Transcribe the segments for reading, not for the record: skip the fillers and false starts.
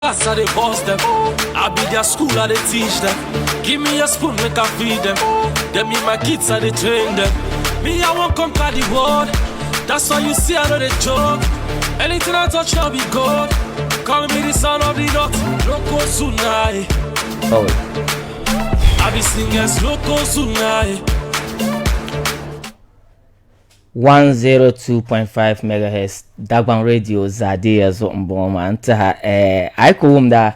Class, I dey boss them. I be their school, I dey teach them. Give me a spoon, make I feed them. Them be my kids, I dey train them. Me, I won't conquer the world. That's why you see I know they joke. Anything I touch, now be gold. Call me the son of the dot. Loco Tsunai. Oh. I be singers, Loco Tsunai. 102.5 megahertz Dagbaŋ Radio Zaadiya zuɣu m-bɔŋɔ maa n-tiha eh, a yi ku wumda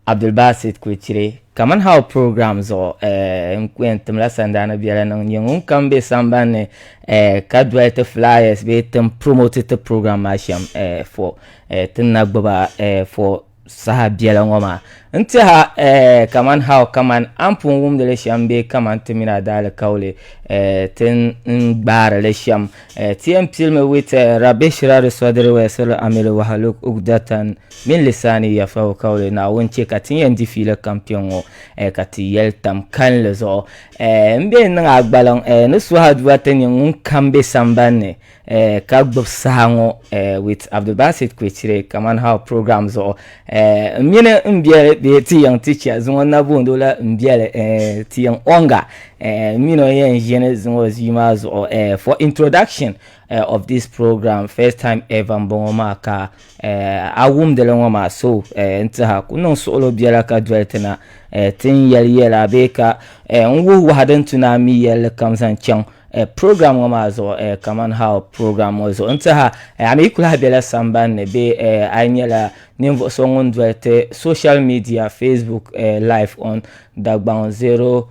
Abdulbasit Kulichiri kaman how program zuɣu eh, n ku yɛn timla sandaani biɛla niŋ nyɛ ŋun kam be sambani ni eh, ka doli ti flyers bee ti promote ti program maa shɛm eh, for eh, ti ni na gbuba eh, for saha biɛla ŋɔ maa n tiɛha eh, kaman how kaman a ni pun wumdi li shɛm bee kaman ti mini a daalikauli eh, ti n gbaari li shɛm eh, ti yɛn pilimi with eh, rabbi shrah li sadri wa yassir li amri wahlul ugdatan min lisani yafqahu qawli. Naawuni chɛ ka ti ni yɛn di fiila kam kpe ŋɔ eh, ka ti yɛli tam kalinli zuɣu eh, m be niŋ a gbaliŋ eh, ni suhi aduwa ti ni ŋun kam be sambani ni Eh, ka gbubi saha ŋɔ eh, with Abdulbasit Kwechire kaman how program zuɣu eh, n mini n biɛli bee ti yiŋ ticha zuŋɔ na booni o la n biɛli eh, ti yiŋ Onga eh, n mini o yɛn ʒini zuŋɔ ʒii maa zuɣu eh, for introduction eh, of this program first time ever n bɔŋɔ maa ka eh, a wumdili ŋɔ maa so eh, n tiha ku niŋ suɣulo biɛla ka doli ti na eh, ti ni yɛli yɛla bee ka eh, n wuhi wahi din tu ni a mi yɛlli kam zaŋ chaŋ Eh, program ŋɔ maa zuɣu eh, kaman how program ŋɔ zuɣu n tiɛha eh, a mi ku lahi bela sambani ni bee eh, a yi nyɛla ninvuɣu so ŋun doli ti social media Facebook eh, live on Dagbaŋ 0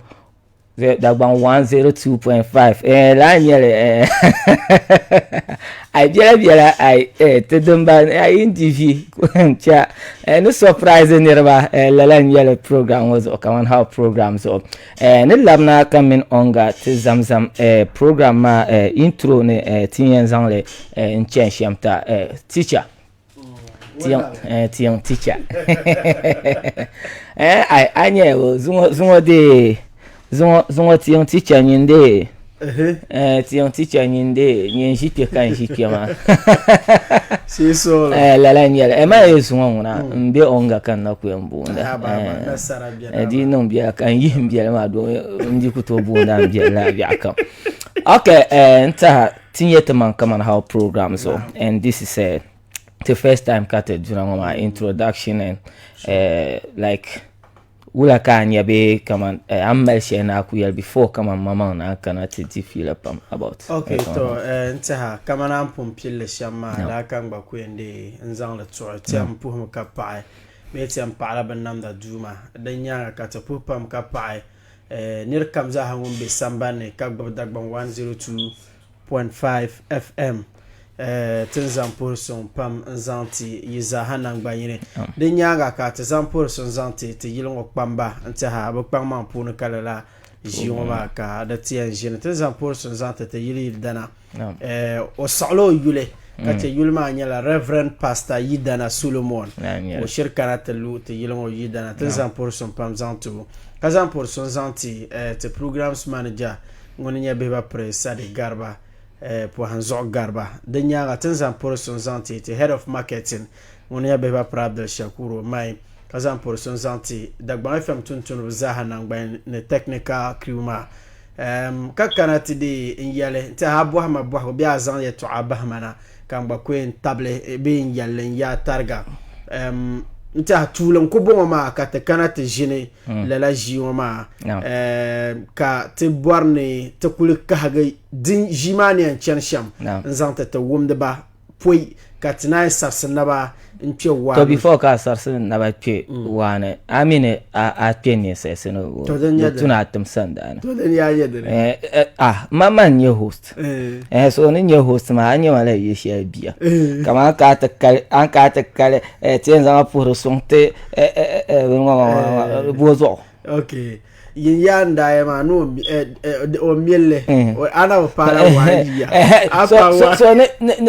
Dagbaŋ 102.5 eh, laa nyɛli eh, ai biɛla biɛla ai eh, ti dimba ai n di vi n-chɛ eh, ni surprise niriba eh, lala n nyɛli program ŋɔ zuɣu kaman how program zuɣu Eh, ni labina ka mini Onga ti zamzam eh, program maa eh, intro ni eh, ti yɛn zaŋli eh, n chani shɛm ta eh, teacher tiŋ eh, tiŋ teacher eh, ai a nyɛ zuŋɔ zuŋɔ dee zuŋɔ zuŋɔ tiŋ teacher nyin dee Eh, ti yiŋ teacher nyin de nyin ʒi kpe ka n ʒi kpe maa. Eh, lala n nyɛli. Eh, maa ye zuŋɔ ŋuna mm. n be Onga ka n na ku yɛn boonda. Eh, di niŋ biɛla ka n yihi n biɛli maa do n di ku tooi boonda n biɛli laa biɛɣu kam. Okay, eh, n taha ti nyɛ ti maŋ kaman how program so and this is eh, the first time ka ti duna ŋɔ maa introduction and eh, like Wula ka a nya bee kaman a ni mali shɛli ni a ku yɛli before kaman maŋmaŋ ni a kana ti di fiila pam about Ok to n tiɛha kaman a ni pun pilli shɛm maa daa ka n gba ku yɛn deei n zaŋli tuɣi tiɛm puhimi ka paɣi bee tiɛm paɣila binnamda duu maa din nyaaŋa ka ti puhi pam ka paɣi niri kam zaaha ŋun be sambani ni ka gbubi Dagbaŋ 102.5 FM Ti ni zaŋ puhiri suŋ pam n-zaŋ ti yi zaaha naŋgbanyini. Di nyaaŋa ka ti zaŋ puhiri suŋ zaŋ ti ti yili ŋɔ kpamba n-tɛha bɛ kpaŋmaŋ puuni ka lala ʒii ŋɔ maa ka di ti yɛn ʒini. Ti ni zaŋ puhiri suŋ zaŋ ti ti yili yidana o saɣila o yuli ka chɛ yuli maa nyɛla Reverend Pastor Yidana Solomon ka o shiri kana ti lu ti yili ŋɔ yidana. Ti ni zaŋ puhiri suŋ pam zaŋ ti o ka zaŋ puhiri suŋ zaŋ ti ti Programs Manager ŋuni nyɛ Bihiba Prince Sadi Gariba. Pɔhim zuɣu gariba. Di nyaaŋa ti ni zaŋ puri suŋ zaŋ ti ti Head of Marketing ŋun nyɛ Bihiba Piri Abdul Shakur Omai ka zaŋ puri suŋ zaŋ ti Dagbaŋ FM tumtumdiba zaaha nangbani ni technical crew maa. Ka kana ti dii n yɛli n tiɛha a bɔhi ma bɔhigu bee a zaŋ yɛltɔɣa bahi ma na ka n gba ku yɛn tabili bee n yɛlli n yaai tariga. N tiɛha tuuli n ku bɔŋɔ maa ka ti kana ti ʒini lala ʒii ŋɔ maa ka ti bɔri ni ti kuli kahigi din ʒii maa ni yɛn chani shɛm n zaŋ ti ti wumdiba pɔi ka ti naan sarisi naba n kpe waa To before ka a sarisi naba kpe waa ni a mi ni a kpe ninsalisi ni di tuna a tim sandaani. To din yaa nyɛ dini. Ah ma man nyɛ host. Eh so ni nyɛ host maa a nyɛ ma la yi shɛli bia. Kaman ka a ti kali an ka a ti kali ti yɛn zaŋ a puhiri suŋ ti bo zuɣu. Okay. Yin yaa n daa maa ni o milli a na bi paala waa yiya so so ni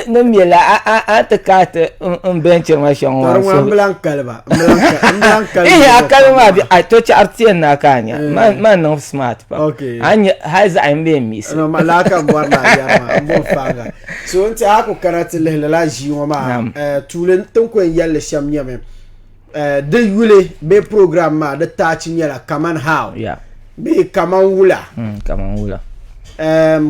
ni milla a ti ka ti n benchiri ma shɛŋ ŋɔ so n bilan kaliba n bilan kaliba eh a kali maa bi a to chaɣari ti yɛn na ka a nya man niŋ smart pam a nya hali zaɣ yini bee n miisi no ma laa ka n bɔri ni a yɛri maa n bo faaŋa so n ti a ku kana ti lihi lala ʒii ŋɔ maa tuuli tin ku yɛn yɛlli shɛm nyɛmi. Di yuli bee program maa di taachi nyɛla Kaman How bee Kaman Wula. Kaman Wula.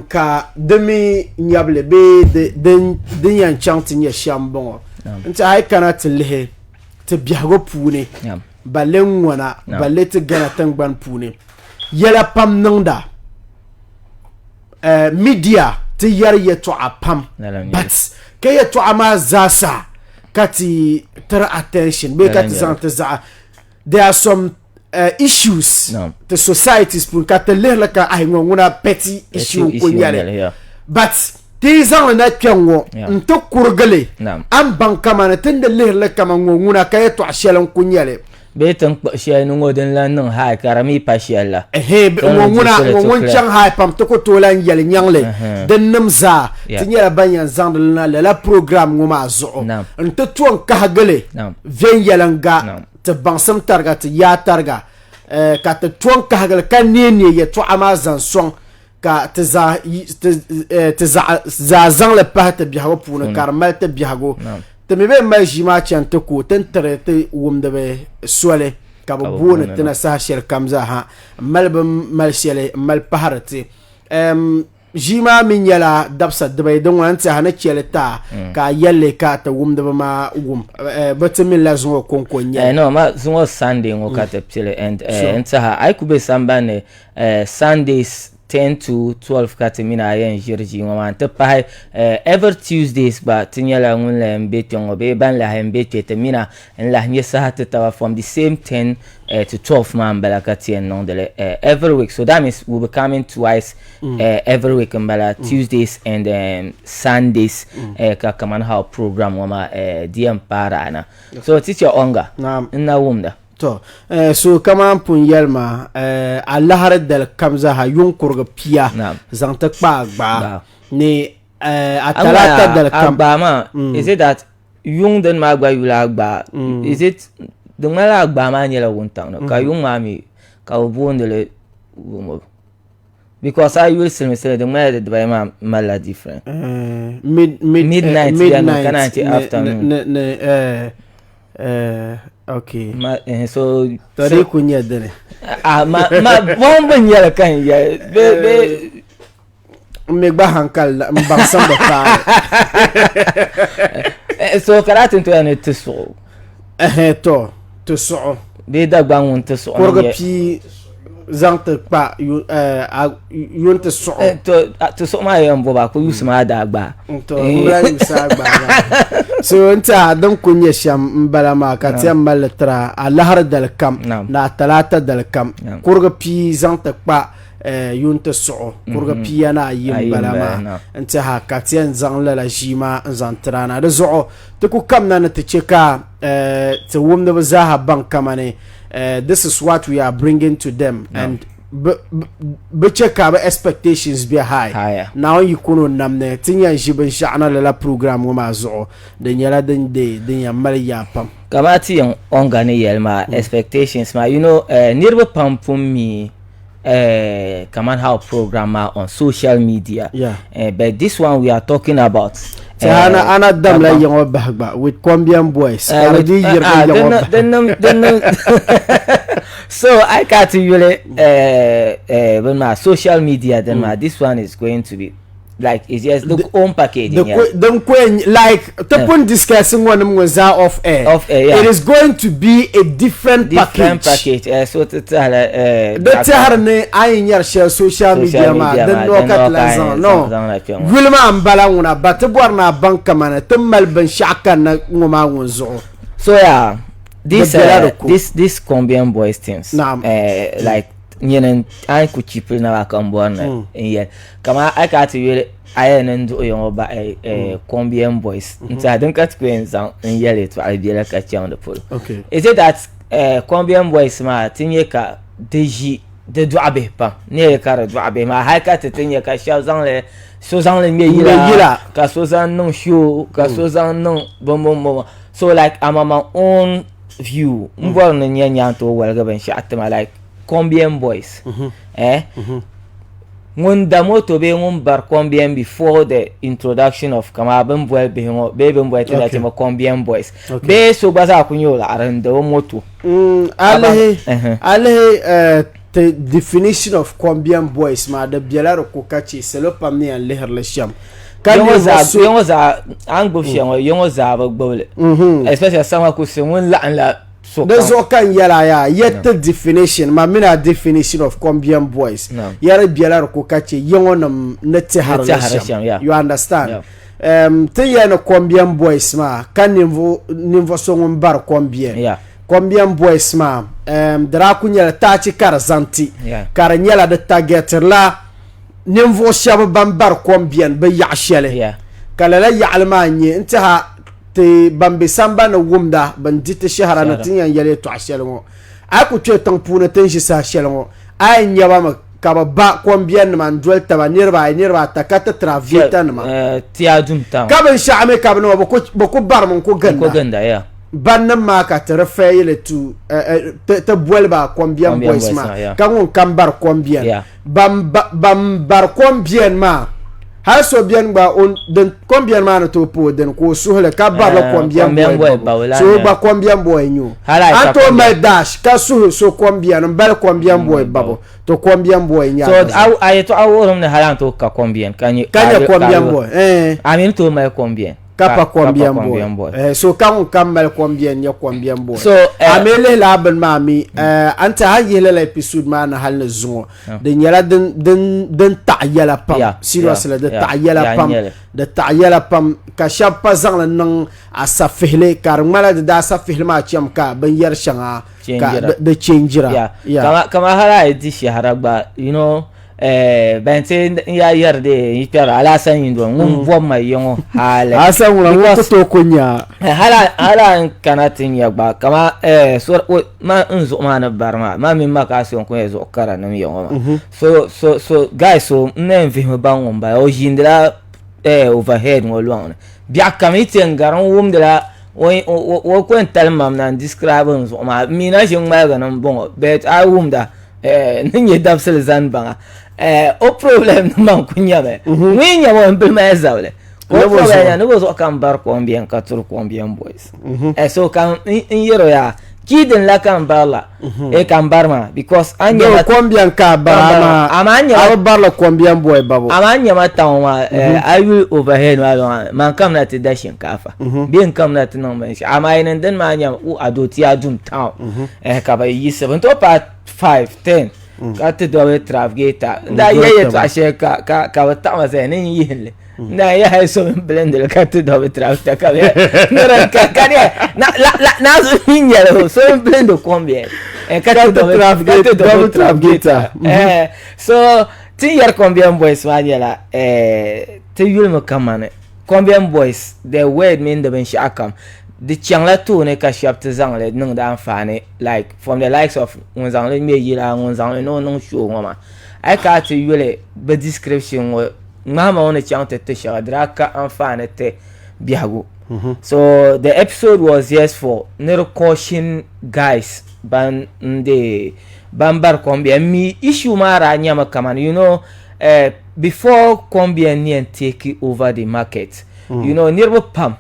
Ka di mi nyabili bee din yɛn chaŋ ti nyɛ shɛm m-bɔŋɔ. N-ti a yi kana ti lihi ti biɛhigu puuni balle ŋ-ŋɔna balle ti Ghana tiŋgbani puuni yɛla pam niŋda media ti yɛri yɛtɔɣa pam but ka yɛtɔɣa maa zaasa ka ti tiri attention bee ka ti zaŋ ti zaɣa there are some issues no. ti societies puuni ka ti lihirili ka ayi ŋɔ ŋuna petty issue n ku nyɛli but ti yi zaŋli na kpɛ ŋɔ n ti kurigili a ni baŋ kamani ti ni di lihirili kaman ŋɔ ŋuna ka yɛtɔɣa shɛli n ku nyɛli Bee ti ni kpuɣi shɛli ni ŋɔ din lan niŋ high ka di mi pa shɛli la. Ɛhɛn, ŋɔ ŋuna, ŋɔ ŋun chaŋ high pam ti ku tooi lan yɛli nyaŋli din nim zaa. Ti nyɛla ban yɛn zaŋdi li na lala program ŋɔ maa zuɣu n-ti to n-kahigi li viɛnyɛliŋga ti baŋsim tariga, ti yaa tariga ka ti to n-kahigi li ka neei neei yɛtɔɣa maa zaŋ sɔŋ ka ti zaa zaŋ li pahi ti biɛhigu puuni ka di mali ti biɛhigu. Ti mi bee mali ʒii maa chani ti ku o, ti ni tiri ti wumdiba soli ka bɛ booni ti na saha shɛli kam zaa ha m-mali bɛ ni mali shɛli m-mali pahiri ti. Ʒii maa mi nyɛla dabisa dibayi din ŋuna n-tiɛha ni chɛ li ti a ka a yɛli li ka ti wumdiba maa wum. Bɛ ti minila zuŋɔ kɔŋko n-nyɛ li. No, ma zuŋɔ Sunday ŋɔ ka ti pili and n-tiɛha a yi ku be sambani ni Sundays 10 to 12 ka ti mini a yɛn ʒiri ʒii ŋɔ maa n-ti pahi every Tuesdays gba ti nyɛla ŋun lahi m-be kpe ŋɔ bee ban lahi m-be kpe ti mini a n-lahi nyɛ saha ti taba from the same 10 to 12 maa m-bala ka ti yɛn niŋdi li every week so that means we'll be coming twice every week m-bala Tuesdays and Sundays ka kaman how program ŋɔ maa di yɛn paari a na so teacher Onga n na wumda. To, so kaman pun yɛli ma, alahiri dali kam zaaha yuŋ kurigi pia zaŋ ti kpa a gbaa ni a talaata dali kam. A gbaa maa, is it that yuŋ dini maa gba yuli a gbaa? Is it di ŋmanila a gbaa maa nyɛla wuntaŋ ni ka yuŋ maa mi ka bɛ booni li Because a yuli siliminsili di ŋmanila di dibayi maa malila different. Midnight bɛni ka naan che afternoon. Ni ni okay. Ma so. To di ku nyɛ dini. Ah ma ma bɔhimbu n nyɛli ka n yɛli be be. N mi gba hankali n baŋsim bi paai. So ka daa ti n toya ni ti suɣu. Ɛhɛn to ti suɣu. Bee Dagbaŋ ŋun ti suɣu. Kurigi pii zaŋ ti kpa yuun ti suɣu. Ti suɣu maa yɛn bɔba ku yuusi maa daa gbaai. To n bila yuusi a gbaai maa. So n tiɛha din ku nyɛ shɛm n bala maa ka ti yɛn mali li tira alahiri dali kam ni atalaata dali kam kurigi pii zaŋ ti kpa yuun ti suɣu kurigi pia ni ayi n bala maa n tiɛha ka ti yɛn zaŋ lala ʒii maa n zaŋ tira na di zuɣu ti ku kamina ni ti chɛ ka ti wumdiba zaaha baŋ kamani this is what we are bringing to them and bi chɛ ka bi expectations be high. Naawuni yi kuni o nam ni ti yɛn ʒi binshɛɣu na lala program ŋɔ maa zuɣu di nyɛla din deei din yɛn mali yaa pam. Kamani ti yɛn Onga ni yɛli maa expectations maa you know niriba pam pun mi kaman how program maa on social media yeah. But this one we are talking about ana ana damla yiŋɔ bahi gba with Kombian boys ka di di yirigi yiŋɔ bahi. So I ka ti yuli bin maa social media din maa this one is going to be like it's just the own package the yeah. The like the pun discussing one ŋɔ zaa off air off air yeah. It is going to be a different, different package, so ti tɛhila di tɛhiri ni a yi nyɛri shɛli social media maa din noo ka ti lahi zaŋ no yuli maa n bala ŋuna ba ti bɔri ni a baŋ kamani ti mali binshaɣu kanna ŋɔ maa ŋun zuɣu. So yeah, this this this Kombian boys things like nyini a yi ku chipili na maa ka n bɔri ni n yɛli kamani a yi kana ti yuli a yɛli ni n duɣi ya ŋɔ bahi Kombian boys n tiɛha din ka ti ku yɛn zaŋ n yɛli yɛltɔɣali biɛla ka chaŋ di polo is it that Kombian boys maa ti nyɛ ka di ʒi di dɔɣi bihi pam ni yɛli ka di dɔɣi bihi maa hali ka ti ti nyɛ ka shɛba zaŋli so zaŋli ŋmɛ yila ka so zaŋ niŋ show ka so zaŋ niŋ bɔmbɔmbɔmbɔ so like I'm on my own view n bɔri ni nyɛ nyaantooi waligi binshaɣu tima like Kombian boys eh. Ŋun da moto bee ŋun bari Kombiɛn before the introduction of kamani bɛ ni boli bihi ŋɔ bee bɛ ni boli ti nachimba Kombiɛn boys bee so gba zaa ku nyɛ o laɣiri n-da o moto. A lihi a lihi eh, the definition of Kombiɛn boys maa di bela di ko ka che salo pam ni yɛn lihiri li shɛm. Ka ninvuɣ so. Ya ŋɔ zaa a ni gbubi shɛli ŋɔ ya ŋɔ zaa bi gbubi li especially sama kusi ŋun laɣim la Di zuɣu ka n yɛl a yaa, ya ti definition, man mini a definition of Kombiɛn boys, ya di bela di ko ka che ya ŋɔ nim ni tɛhiri li shɛm. You understand? Ti yɛli ni Kombiɛn boys maa ka ninvuɣ so ŋun bari Kombiɛn. Kombiɛn boys maa, di daa ku nyɛla taachi ka di zaŋ ti, ka di nyɛla di targetirila ninvuɣ shɛba ban bari Kombiɛn bɛ yaɣ shɛli, ka lala yaɣili maa n-nyɛ n tɛha Ti ban be sambani wumda bɛn di ti shɛhira ni ti ni yɛn yɛli yɛtɔɣ shɛli ŋɔ. A yi ku kpe tiŋ puuni ti ni ʒi saha shɛli ŋɔ, a yɛn nya ba mi ka bɛ ba kɔmbiɛnnima n-doli taba niriba ayi, niriba ata ka ti tiraveetanima. Ka binshɛɣu mi ka bɛ niŋ ba, bɛ ku barimi n-ku ginda. Bannim maa ka ti refer li to ti boli ba kɔmbiɛn boys maa, ka ŋun kam bari kɔmbiɛn. Ban bari kɔmbiɛn maa hali so bɛni gba din kɔmbiɛn maa ni tooi pa o dini ka o suhili ka barila kɔmbiɛn boy babu so o gba kɔmbiɛn boy n-nyɛ o. A ni tooi mali dash ka suhi so kɔmbiɛn m-bali kɔmbiɛn boy babu to kɔmbiɛn boy n-nyɛ a gba zaa. So a yɛtɔɣa wuhirimi ni hali a ni tooi ka kɔmbiɛn ka nyɛ kɔmbiɛn boy. A mi ni tooi mali kɔmbiɛn. Ka pa kɔmbiɛn boy. Eh, so ka ŋun kam mali kɔmbiɛn nyɛ kɔmbiɛn boy. So, eh, a mi lihi laa bini maa mi, eh, a ni ti a yihi lala episode maa ni hali ni zuŋɔ, di nyɛla din, din, din taɣi yɛla pam. Seriously, di taɣi yɛla pam. Di taɣi yɛla pam ka shɛba pa zaŋli niŋ asafihili ka di ŋmanila di daa asafihili maa chɛmi ka binyɛri shɛŋa ka di change-ra. Yeah. Kama hali a yi di shɛhira gba, you know, Eh, ban ti n yaa yɛri de yi kpɛri Alasan Yindɔn ŋun mm. bɔbi ma ya ŋɔ hali. Alasan ŋuna ŋun ku tooi ku nya. Eh, hali a n kana ti nya gba kama eh, so ma n zuɣu maa ni bari maa ma mini ma ka so n ku nyɛ zuɣu kara nim ya ŋɔ maa mhm. so so so guy so n na yɛn vihimi baŋ ŋun bala o ʒiindila overhead ŋɔ lɔŋni biɛɣu kam yi ti yɛn gari n wumdila o ku yɛn talim ma mi na n describe n zuɣu maa n mi na ʒi ŋmaligi ni n bɔŋɔ but a yi wumda Eh, ni nyɛ dabisili zani baŋa eh, o problem ni man ku nyɛmi mhm. ŋun yi nyɛmi o bili mali zabili o problem nya ni bo zuɣu ka n bari kom biɛni ka turi kom biɛni boys mhm. eh, so ka n yɛro yaa kii din la ka n bari la mhm. eh, ka n bari maa because an nyɛma kom biɛni ka a bari amaa amaa n nyɛma a bi bari la kom biɛni boy babu amaa n nyɛma taŋ maa a yuli overhead maa lɔŋa man kam na ti da shinkaafa bee n kam na ti niŋ binshɛɣu amaa yi niŋ dini maa nyɛma u a do ti a dum town ka bi yiɣisi bi ni tooi paai 5 10 mm. ka ti dɔbi trafgeta n daa yɛ yɛtɔɣa shɛli ka ka ka bi taɣama zaya ni n yihili n daa yɛ hali so mini bilindili ka ti dɔbi trafgeta ka bi ka ka ne na la la na zo mi nyɛli o so mini bilindi kom bɛ eh, ka ti dɔbi ka ti dɔbi trafgeta eh, so ti yɛri Kombian boys maa nyɛla eh, ti yulimi kamani Kombian boys the word mini di binshaɣu kam di chaŋla tooni ka shɛba ti zaŋli niŋdi anfaani like from the likes of ŋun zaŋli ŋmɛ yila ŋun zaŋli ni o niŋ show ŋɔ maa a yi kana ti yuli bi description ŋɔ ŋmahima ŋɔ ni chaŋ ti ti shɛba di daa ka anfaani ti biɛhigu mhm. so the episode was just for ni di caution guys ban n de ban bari kombiya mi issue maa daa nyɛmi kamani you know before kombiya ni yɛn take over the market mm. you know niriba pam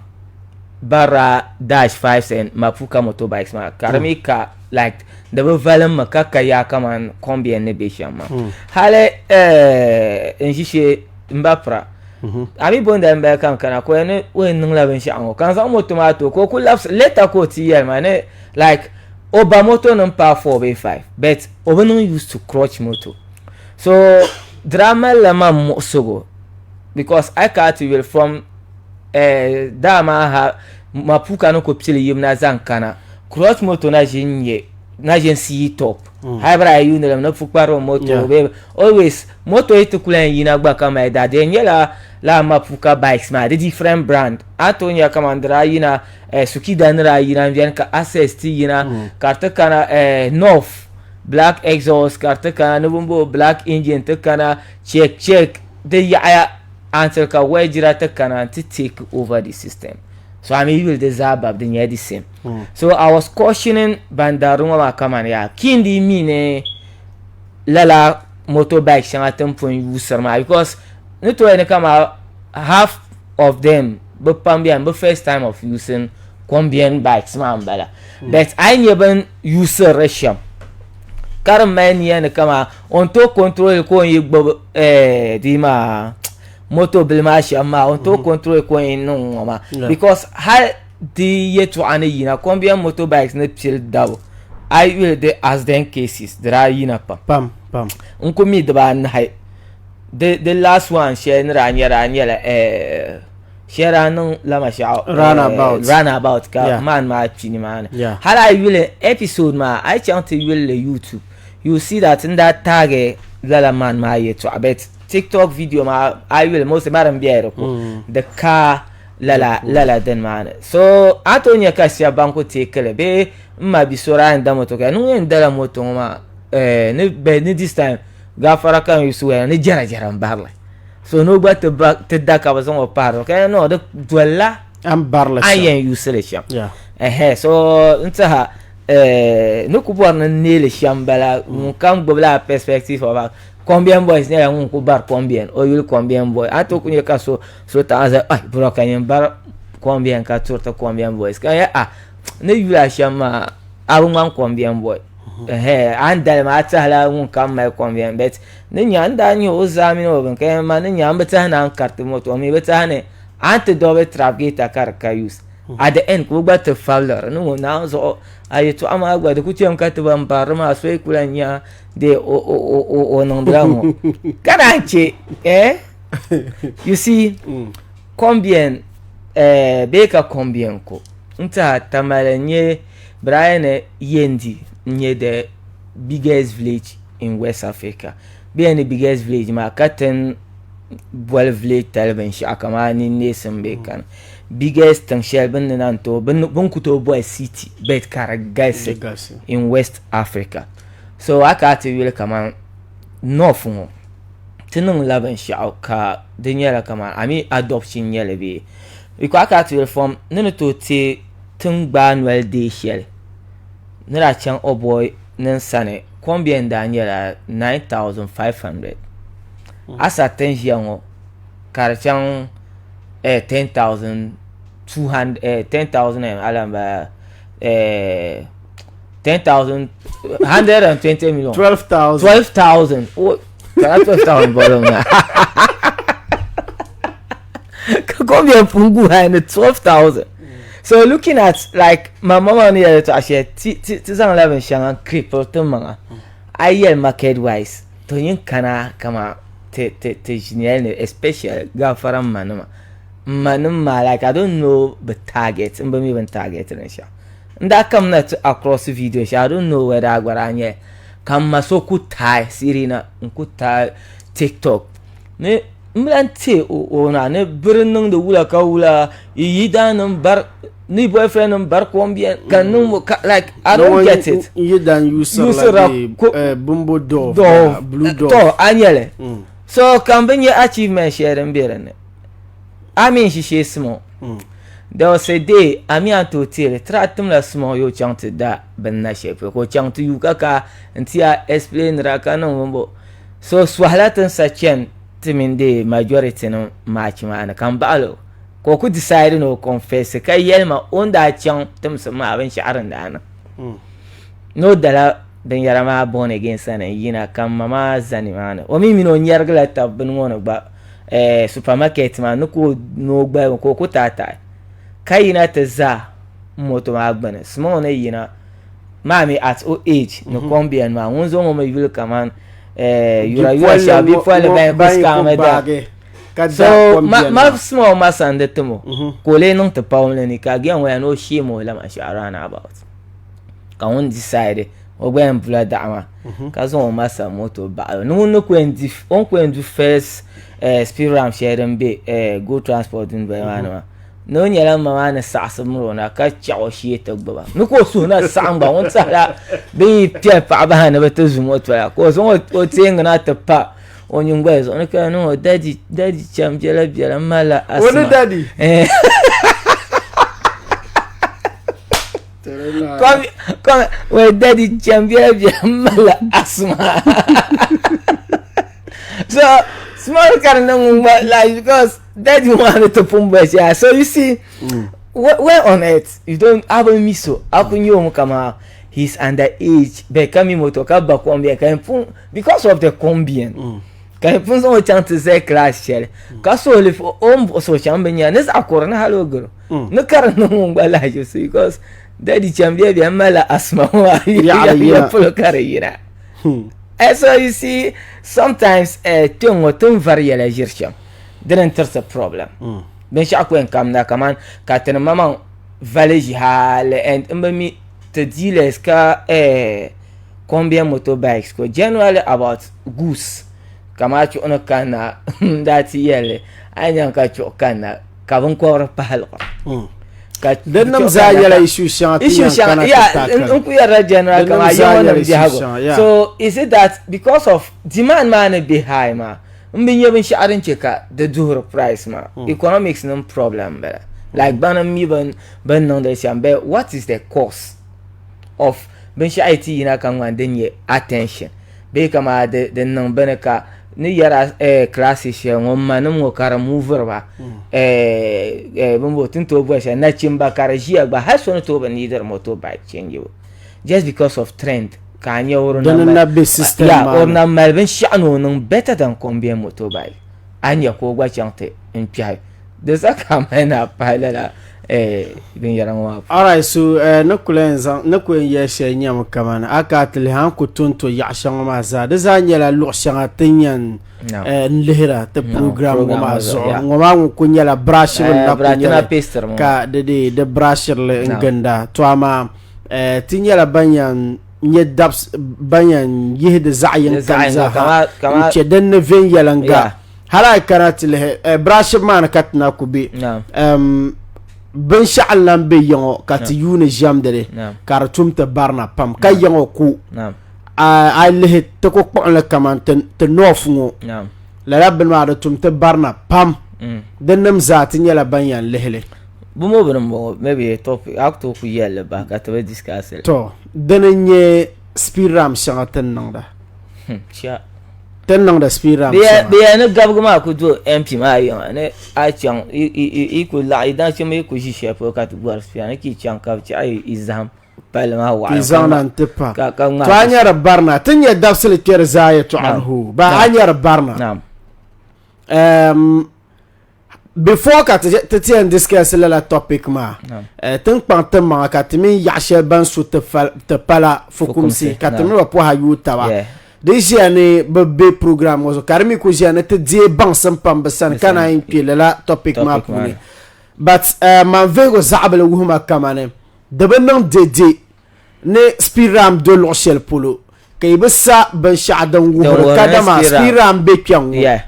bara dash 5 and mapuka motorbikes maa ka di mi mm. ka like di bi valim mi ka ka yaa kaman kombiya ni be shɛm maa mm. hali eh, n ʒi shee n ba pira mm-hmm. a mi bondali n bala kam kana ka o ni o yɛn niŋla binshaɣu ŋɔ ka n zaŋ moto maa ti o ka o ku labisi later ka o ti yɛli ma ni like o ba moto nim paai 4 bee 5 but o bi niŋ used to crutch moto so di daa malila man muɣisigu because a yi kana ti yuli from eh, daa maa ha mapuka ni ku pili yim na zaŋ kana crutch moto na ʒi n-nyɛ na ʒi n-siyi top mm. hali bira yi yuuni limi ni pukpariba moto yeah. bee always moto yi ti kuli yɛn yina gba ka mali daa di nyɛla laa mapuka bikes maa di different brand a tooi nya kaman di daa yina eh, sukida ni daa yina n-beni ka access ti yina mm. ka di ti kana eh, north black exhaust ka di ti kana ni bimbo black engine ti kana check check di yaɣaya until ka wajira ti kana n ti take over the system so a mi yuli di zaa babi di nyɛla the same mm. so I was cautioning ban dari ŋɔ maa kamani yaa kindi mi ni lala motorbike shɛŋa ti ni pun yuusiri maa because ni tooi ni kama half of them bi pam bɛni bi first time of using Kombian bikes maa n bala but a yi nyɛ bin yuusiri di shɛm ka di mali niya ni kama o ni tooi control ka o ni yi gbubi di maa moto bili maa shɛm maa o ni tooi control ka o ni niŋ ŋɔ maa because hali di yɛltɔɣa ni yina Kombian moto bikes ni pili dabu a yi yuli di accident cases di daa yina pam pam pam n ku mi dibaanahi di last one shɛli ni daa nyɛ daa nyɛla shɛli daa niŋ Lamashɛɣu Runabout. Runabout ka Yeah. man maa kpi nimaani Yeah. hali a yi yuli episode maa a yi chaŋ ti yuli li YouTube you see that n daa taagi lala man maa yɛltɔɣa but TikTok video maa a yi yuli mostly maa din bela di ko di ka lala lala dini maa ni so a tooi nya ka shɛba ban ku take li bee n ma bi so daa yɛn da moto ka ni ŋun yɛn dala moto ŋɔ maa ni ni this time gaafara ka n yusi waya ni jɛra jɛra n barili so ni o gba ti ba ti da ka bi zaŋ o pahari ka no di dolila a ni barili a yɛn yuusili shɛm Yeah. ɛhɛ so n tiɛha ni ku bɔri ni n neeli shɛm bala ŋun kam gbubila perspective of Kombian boys nyɛla ŋun ku bari Kombian o yuli Kombian boy a tooi ku nyɛ ka so so taɣa zali ai bro ka nyin bari Kombian ka turiti Kombian boys ka yɛ a ni yuli a shɛm maa a bi ŋmani Kombian boy ɛhɛ a ni dali maa a tɛhila ŋun kam mali Kombian but ni nya n daa nyɛ o zaa mini o bini ka yɛn ma ni nya n bi tɛhi ni a ni kariti moto o mi bi tɛhi ni a ni ti dɔbi trafigeta ka di ka use at the end ka o gba ti fabili ni ŋun naawuni zuɣu a yɛltɔɣa maa gba di ku chɛmi ka ti ban barili maa so yi ku lahi nya dee o niŋdila ŋɔ ka naan chɛ eh you see kombiɛn eh, bee ka kombiɛn ko n tiɛha Tamale n-nyɛ bɛ daa yɛli ni Yendi n-nyɛ the biggest village in West Africa bɛ yɛli ni biggest village maa ka ti ni boli village tali binshɛɣu kamani ninneesim bee kani biggest tiŋ shɛli bɛ ni naan tooi bɛ ni ku tooi boli city but ka di galisi in West Africa so a kana ti yuli kamani North ŋɔ ti niŋla binshɛɣu ka di nyɛla kamani a mi adoption n nyɛli bee because a kana ti yuli from ni ni tooi teei tiŋgbaa noli deei shɛli ni daa chaŋ o boy nim sani kom bɛn daa nyɛla 9500 asa tin ʒiya ŋɔ ka di chaŋ 10200 10000 alamba 100,000 120 million 12000 12000 kana 12000 bɔlɔ na ka kom bɛn pun guhi ni 12000 so looking at like ma mama ni yɛli tɔɣa shɛli ti ti ti zaŋla binshɛŋa n cripple ti maŋa a yi yɛli market wise to nyin kana kama ti ti ti ʒinɛli ni especially gafara n ma nima n ma nim maa like I don't know bi target n bi mi bin target ni shɛm n daa kamina ti across video shɛli I don't know whether a gba daa nyɛli ka n ma so ku taai sirina n ku taai tiktok ni n lahi teei o na ni biri niŋdi wula ka wula yi yidaannim bari ni boyfriend nim bari kom biɛni ka niŋ ka like I don't get it n yidan yusirila bee bumbo dove blue dove to a nyɛli so ka n bi nyɛ achievement shɛli din bɛ dinni a mi n shishee simo there was a day a mi a ni tooi teeli ti daa timla simo yo chaŋ ti da bini na shɛli polo ka o chaŋ ti yuui ka ka n ti ya explainira ka niŋ bimbo so sɔhila ti ni sa chani ti mini the majority nim match maa ni ka n baɣali o ka o ku decide ni o confess ka yɛli ma o ni daa chaŋ timsim maa binshaɣu din daa niŋ ni o dala binyɛra maa born again sani n yina ka n ma maa za nimaani o mi mini o nyɛrigila tab bini ŋɔ ni gba supermarket maa ni ka o ni o gbali ka o ku taai taai ka yina ti za moto maa gbuni small ni yina maa mi at o age ni kom biɛni maa ŋun zaŋ o mi yuli kamani yura yura shɛba bipolili ban ku scam da so ma small ma sandi timo ka o lee niŋ ti pawumli ni ka again ŋɔ ya ni o shame o lama shɛɣu round about ka ŋun decide o gba yɛn bula daɣu maa ka zaŋ o ma sa moto baɣali o ni ŋun ni ku yɛn di o ni ku yɛn du first speed ramp shɛli din bɛ go transport dundoli maa ni maa Ni o nyɛla ma maa ni saɣisi miri o na ka chaɣ o shee ti gbuba. Ni ka o suhu na saɣim gba, ŋun tɛhila bɛ yi piɛli paɣiba ha ni bɛ ti zum o tɔla, ka o zaŋ o teengi na ti pa o nyingoli zuɣu ni ka niŋ o, Daddy, daddy cham biɛla biɛla, m malila asima. O ni daddy? Come, come, well, daddy cham biɛla biɛla, m malila asima. So small ka di niŋ ŋun gba like because daddy maa ni ti pun ba shɛli. So you see, where on earth you don't a bi mi so a ku nyɛ o mi kaman he is under age but ka mi moto ka ba kom biɛni ka yɛn pun because of the kom biɛni ka yɛn pun zaŋ o chaŋ ti zali class shɛli ka suhili o ni buɣisi o chaŋ bi nya ni zaɣ kuri ni hali o garo ni ka di niŋ ŋun gba lahiʒibisi because daddy cham bɛ bɛ malila asima maa ya polo ka di yina. And so you see sometimes kpɛŋ ŋɔ ti ni vari yɛla ʒiri shɛm dini n tiriti problem. Binshɛɣu ku yɛn kamina kaman ka ti ni maŋmaŋ vali ʒi hali and n bi mi ti dealers ka kombiɛn motorbikes ko generally about goods kaman chuɣu ni kanna n daa ti yɛli a yi nya ka chuɣu kanna ka binkɔbiri pahi liɣiri. Ka Din nim zaa yɛla issue shɛŋa ti issue yɛn kana shɛŋa ti yeah tackle. n ku yɛrila general Din nim kaman zaa yiŋɔ nim yɛla issue biɛhigu. shɛŋa, yeah. So is it that because of demand maa ni be high maa n bi nya binshɛɣu din chɛ ka di duhiri price maa. Economics nim problem n bala. Like bana m mi bin niŋdi shɛm but what is the cause of binshɛɣu yi ti yina ka ŋmani din nyɛ attention bee kaman di niŋ bini ka ni yɛra classes shɛli ŋɔ ma nim ŋɔ ka di moviri ba bin bo tin tooi boli shɛli nachimba ka di ʒiya gba hali so ni tooi bi neediri motorbike changeable just because of trend ka a nya o Dini na be system maa o na mali binshaɣu ni o niŋ better than kombiɛn motorbike a nya ka o gba chaŋ ti n kpɛhi di sa ka a mali ni a pahi lala binyɛra ŋɔ maa puuni. Alright, so ni kuli yɛn zaŋ ni ku yɛn yɛli shɛli nyɛmi kamani a ka a ti lihi a ni ku tonto yaɣa shɛŋa maa zaa di zaa nyɛla luɣu shɛŋa ti ni yɛn n lihira ti program ŋɔ maa zuɣu ŋɔ maa ŋun ku nyɛla brashibu na ku nyɛli ka di dee di brashirili n ginda to amaa ti nyɛla ban yɛn nyɛ dabs ban yɛn yihi di zaɣ yini kam zaaha n chɛ din ni viɛnyɛliŋga hali a yi kana ti lihi brashib maa ni ka ti na ku be binshaɣu n lahi be ya ŋɔ ka ti yuuni ʒɛmdili ka di tum ti barina pam ka ya ŋɔ ku a yi lihi ti ku kpuɣinli kamani ti north ŋɔ lala bini maa di tum ti barina pam di nim zaa ti nyɛla ban yɛn lihili Bi mo bini n bɔŋɔ maybe topic a ku tooi ku yɛlli bahi ka ti bi discuss li. To dini n nyɛ speed ramp shɛŋa ti ni niŋda. Chia. Ti ni niŋda speed ramp shɛŋa. Bɛ yɛli ni gabiga maa ku do MP maa yiŋa ni a chaŋ yi ku laɣim yi nachimba yi ku ʒi shɛli polo ka ti gɔri speed ramp ni ka yi chaŋ ka bi chaɣi yi zahim palli maa waɣilim. Ti zaŋ na n-ti pa. To a nyari barina ti ni nyɛ dabisili kpɛri zaa yɛtɔɣa ni hoo ba a nyari barina. Naam. Before ka ti ti yɛn discuss lala topic maa, ti ni kpaŋ ti maŋa ka ti mini yaɣa shɛli ban su ti pala fukumsi ka ti mini ba pɔha yooi taba. Di ʒiya ni bi be program ŋɔ zuɣu ka di mi ku ʒiya ni ti deei baŋsim pam bi sani ka naan yi kpe lala topic maa puuni. But man vihigu zaɣibili wuhi ma kamani di bi niŋ dede ni speed ramp do luɣ shɛli polo ka yi bi sa binshɛɣu din wuhiri kadama speed ramp be kpɛŋ ŋɔ.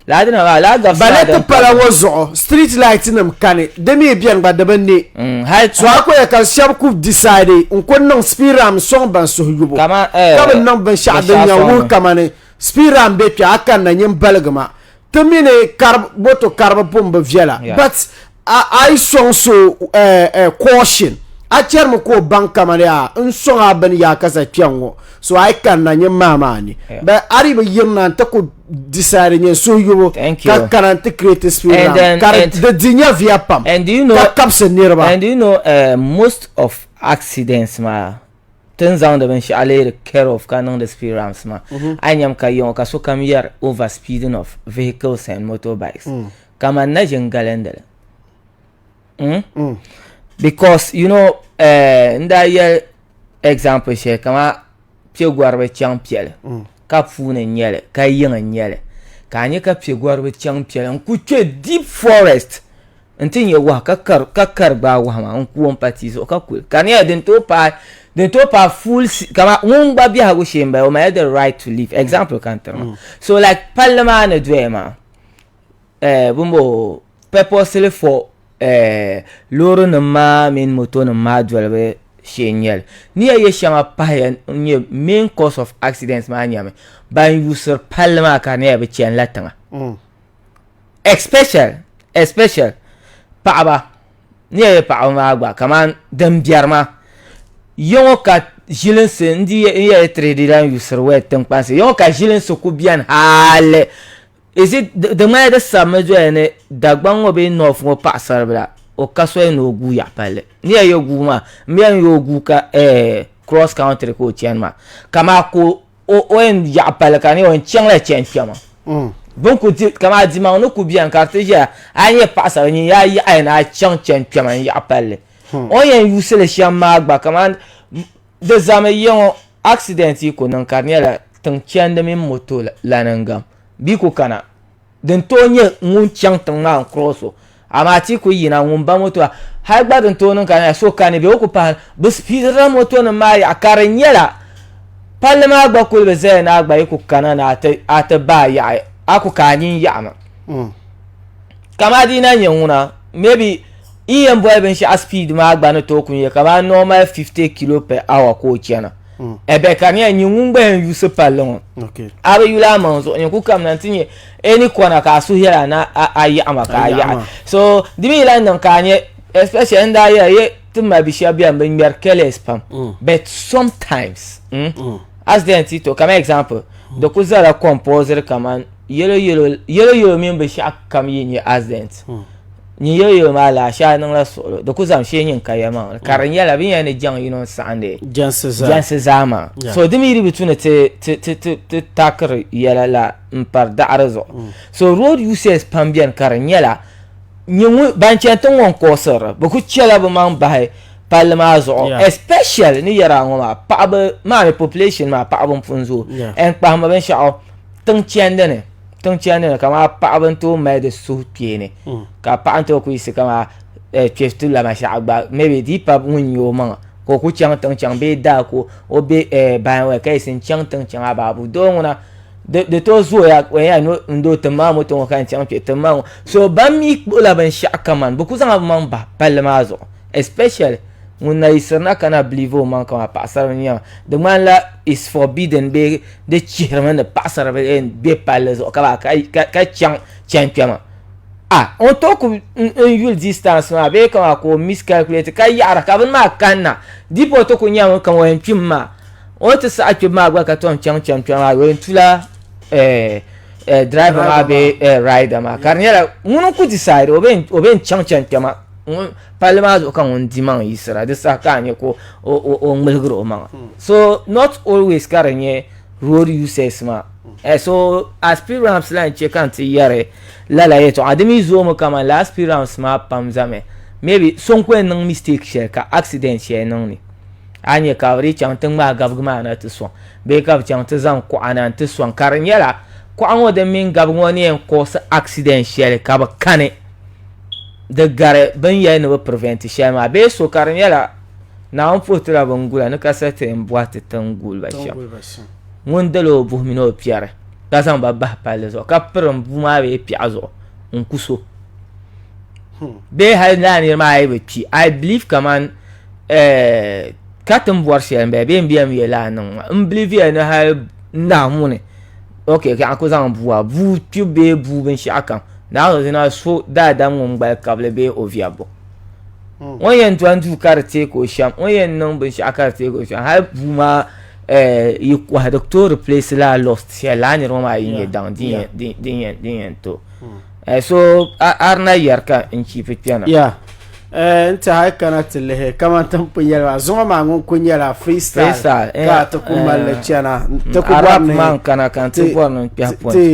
Bala ti pala ŋɔ zuɣu street light nim kani di mi bɛni gba di bi ne. So a ku ya ka shɛba ku decide n ku niŋ speed ramp sɔŋ ban suhu yubu ka bi niŋ binshɛɣu din yɛn wuhi kamani speed ramp be kpɛ a kanna nyin baligi ma. Ti mi ni moto karibu pun bi viɛla but a yi sɔŋ so caution a chɛrimi ka o baŋ kamani yaa n sɔŋ a bini yaa ka sa kpɛŋ ŋɔ so a yi kanna nyɛ maa maa ni but a di bi yirina n ti ku decide nyɛ suhuyubu ka kana n ti create speed ramp ka di di nyɛviya pam ka kabisi niriba. And you know most of accidents maa Ti ni zaŋdi binshɛɣu leeri care of ka niŋdi speed ramps maa, a yi nyami ka yiŋɔ ka sokam yɛri over speeding of vehicles and motorbikes kaman na ʒini galindi li because you know n daa yɛli example shɛli kaman piɛgɔriba chaŋ piɛli ka puuni n nyɛli ka yiŋ n nyɛli ka a nya ka piɛgɔriba chaŋ piɛli n ku kpe deep forest N ti nyɛ wahu ka kari ka kari gbaai wahu maa n ku o n pa tia zuɣu ka kuli ka di nyɛla din tooi paai din tooi paai full kamani ŋun gba biɛhigu shee n bala o malila the right to live example ka n tiri maa so like palli maa ni doya maa eh, bimbo purposely for eh, loori nim maa mini moto nim maa dolibu shee n nyɛli ni ya yɛ shɛŋa pahiya n nyɛ main cause of accidents maa nyɛmi ban yuusiri palli maa ka di nyɛla bi chɛnila tiŋa Especially especially paɣaba ni yɛli paɣaba maa gba kamani din biɛri maa yiŋɔ ka ʒilinsi n di n yɛli tiri di lan yusiri wɛd tiŋkpansi ya ŋɔ ka ʒilinsi ku beni hali is it di ŋmanila di sabimi doya ni Dagbaŋ ŋɔ bee North ŋɔ paɣasaribila o ka soli ni o guui yaɣa palli ni yɛn yo guui maa m yɛn yo o guui ka cross country ka o chani maa kamaa ka o yɛn yaɣa palli ka di nyɛ o yɛn chaŋla chani kpɛma bin ku di kamaa dimaŋ ni ku beni ka di ti ʒɛya a yi nyɛ paɣasarili nyin yaa yaɣaya ni a chaŋ chani kpɛma n yaɣa palli o ni yɛn yuusi li shɛm maa gba kamani di zami ya ŋɔ accident yi ku niŋ ka di nyɛla tiŋ chandi mini moto lana n-gam bɛ yi ku kana din tooi nyɛ ŋun chaŋ tiŋ maa n-cross o amaa ti ku yina ŋun ba moto maa hali gba din tooi niŋ ka di nyɛla so kani bee o ku pahi bɛ speedila moto nim maa yaɣa ka di nyɛla palli maa gba kuli bi zaya ni a gba yi ku kana ni a ti baai yaɣi a ku ka a nini yaɣimi Kamaa di na nyɛ ŋuna maybe yi yɛn boli binshaɣu speed maa gba ni tooi ku nyɛ kamaa normal 50 kilo per hour ka o chana ɛbɛ ka di nyɛla nyin ŋun gba yɛn yuusi palli ŋɔ a bi yuli a maŋ zuɣu nyin ku kamina nti nyɛ any corner ka a suhu yɛla ni a yaɣima ka a yaɣi so di mi lahi niŋ ka a nyɛ especially n daa yɛla ye ti ma bi shɛba bɛni bi ŋmɛri careless pam but sometimes accident yi to kamani example di ku zala compulsory kamani Yɛlo yɛlo yɛlo yɛlo mini binshaɣu kam yi nyɛ accident nyin yɛlo yɛlo maa laa shee a niŋla suɣulo di ku zaŋ shee nyin ka yɛlimaŋli ka di nyɛla bɛ yɛn ni jaŋ yino n saɣindi jɛnsi zaa maa so di mi di bi tu ni ti ti ti ti ti takiri yɛla la n pari daɣari zuɣu so road users pam bɛni ka di nyɛla nyin ŋun ban chɛni tiŋ ŋɔ n kɔɔsiri bi ku chɛla bi maŋ bahi palli maa zuɣu especially ni yɛra ŋɔ maa paɣaba maa ni population maa paɣaba n pun zooi n kpahimmi binshaɣu tiŋ chɛndi ni tiŋ chɛndi ni kamani paɣaba n tooi mali di suhukpeeni ka paɣa n tooi ku yiɣisi kamani kpɛ ti lama shɛɣu gba maybe di yi pa ŋun nyɛ o maŋa ka o ku chaŋ tiŋ chaŋ bee daa ka o bɛ bayan ka yiɣisi n chaŋ tiŋ chaŋ ababu doo ŋuna di tooi zooya n doo tiŋ maa moto ŋɔ ka n chaŋ kpɛ tiŋ maa ŋɔ so ban mi kpuɣila binshaɣu kamani bi ku zaŋla bi maŋ bahi palli maa zuɣu especially ŋun na yiɣisirina ka na believe o maŋ kamani paɣasaribili n nyɛ ma di ŋmanila is forbidden bee di chihirimi ni paɣasaribili yɛn be palli zuɣu ka ka chaŋ chani kpɛma a o tooi ku n yuli distance maa bee kamani ka o miscalculate ka yaɣara ka bini maa kanna di pa o ti ku nyami kamani o yɛn kpimi maa o ni ti saɣi kpibu maa gba ka tom chaŋ chani kpɛma maa o yɛn tula driver maa bee rider maa ka di nyɛla ŋuni n ku decide o bɛ n chaŋ chani kpɛma palli maa zuɣu ka ŋun di maŋ yiɣisira di saha ka a nyɛ ka o ŋmaligiri o maŋa so not always ka di nyɛ road users maa so aspirants la n chɛ ka n ti yɛri lala yɛltɔɣa di mi zoomi kamani lala aspirants maa pam zami maybe so n ku yɛn niŋ mistake shɛli ka accident shɛli niŋ ni a ni nyɛ ka bi dii chaŋ ti ŋmaai gabigi maa na ti sɔŋ bee ka bi chaŋ ti zaŋ kuɣa na n-ti sɔŋ ka di nyɛla kuɣa ŋɔ din mini gabigi ŋɔ ni yɛn cause accident shɛli ka bi kani di gari bɛ ni yɛli ni bɛ prevent shɛli maa bee so ka di nyɛla Naawuni puhi ti la bin gula ni ka sa ti yɛn bɔhi ti tin guli ba shɛm. Ŋun dali o buhi mini o piɛri ka zaŋ ba bahi palli zuɣu ka pirim bua maa bee piɛɣu zuɣu n-ku so bee hali lala niri maa yi bi kpi I believe kaman ka ti ni bɔri shɛli m-bala bee m bemi yɛli lala niŋ maa m believe ya ni hali Naawuni ok ka a ku zaŋ bua bua kpibu bee bua binshaɣu kam Naawuni zina so daadam ŋun gbali kabili bee o viɛbbu o ni yɛn dɔni duu ka di teegi o shɛm o ni yɛn niŋ binshaɣu ka di teegi o shɛm hali bua maa yi kɔhi di tooi replace lala lost shɛli lala niriba maa yi nyɛ daŋ din yɛn to so a di na yɛri ka n chiipi kpɛna. N tiɛha yi kana ti lihi kamani ti ni pun yɛli maa zuŋɔ maa ŋun ku nyɛla freestyle ka ti ku malli chana ti ku bɔri ni ti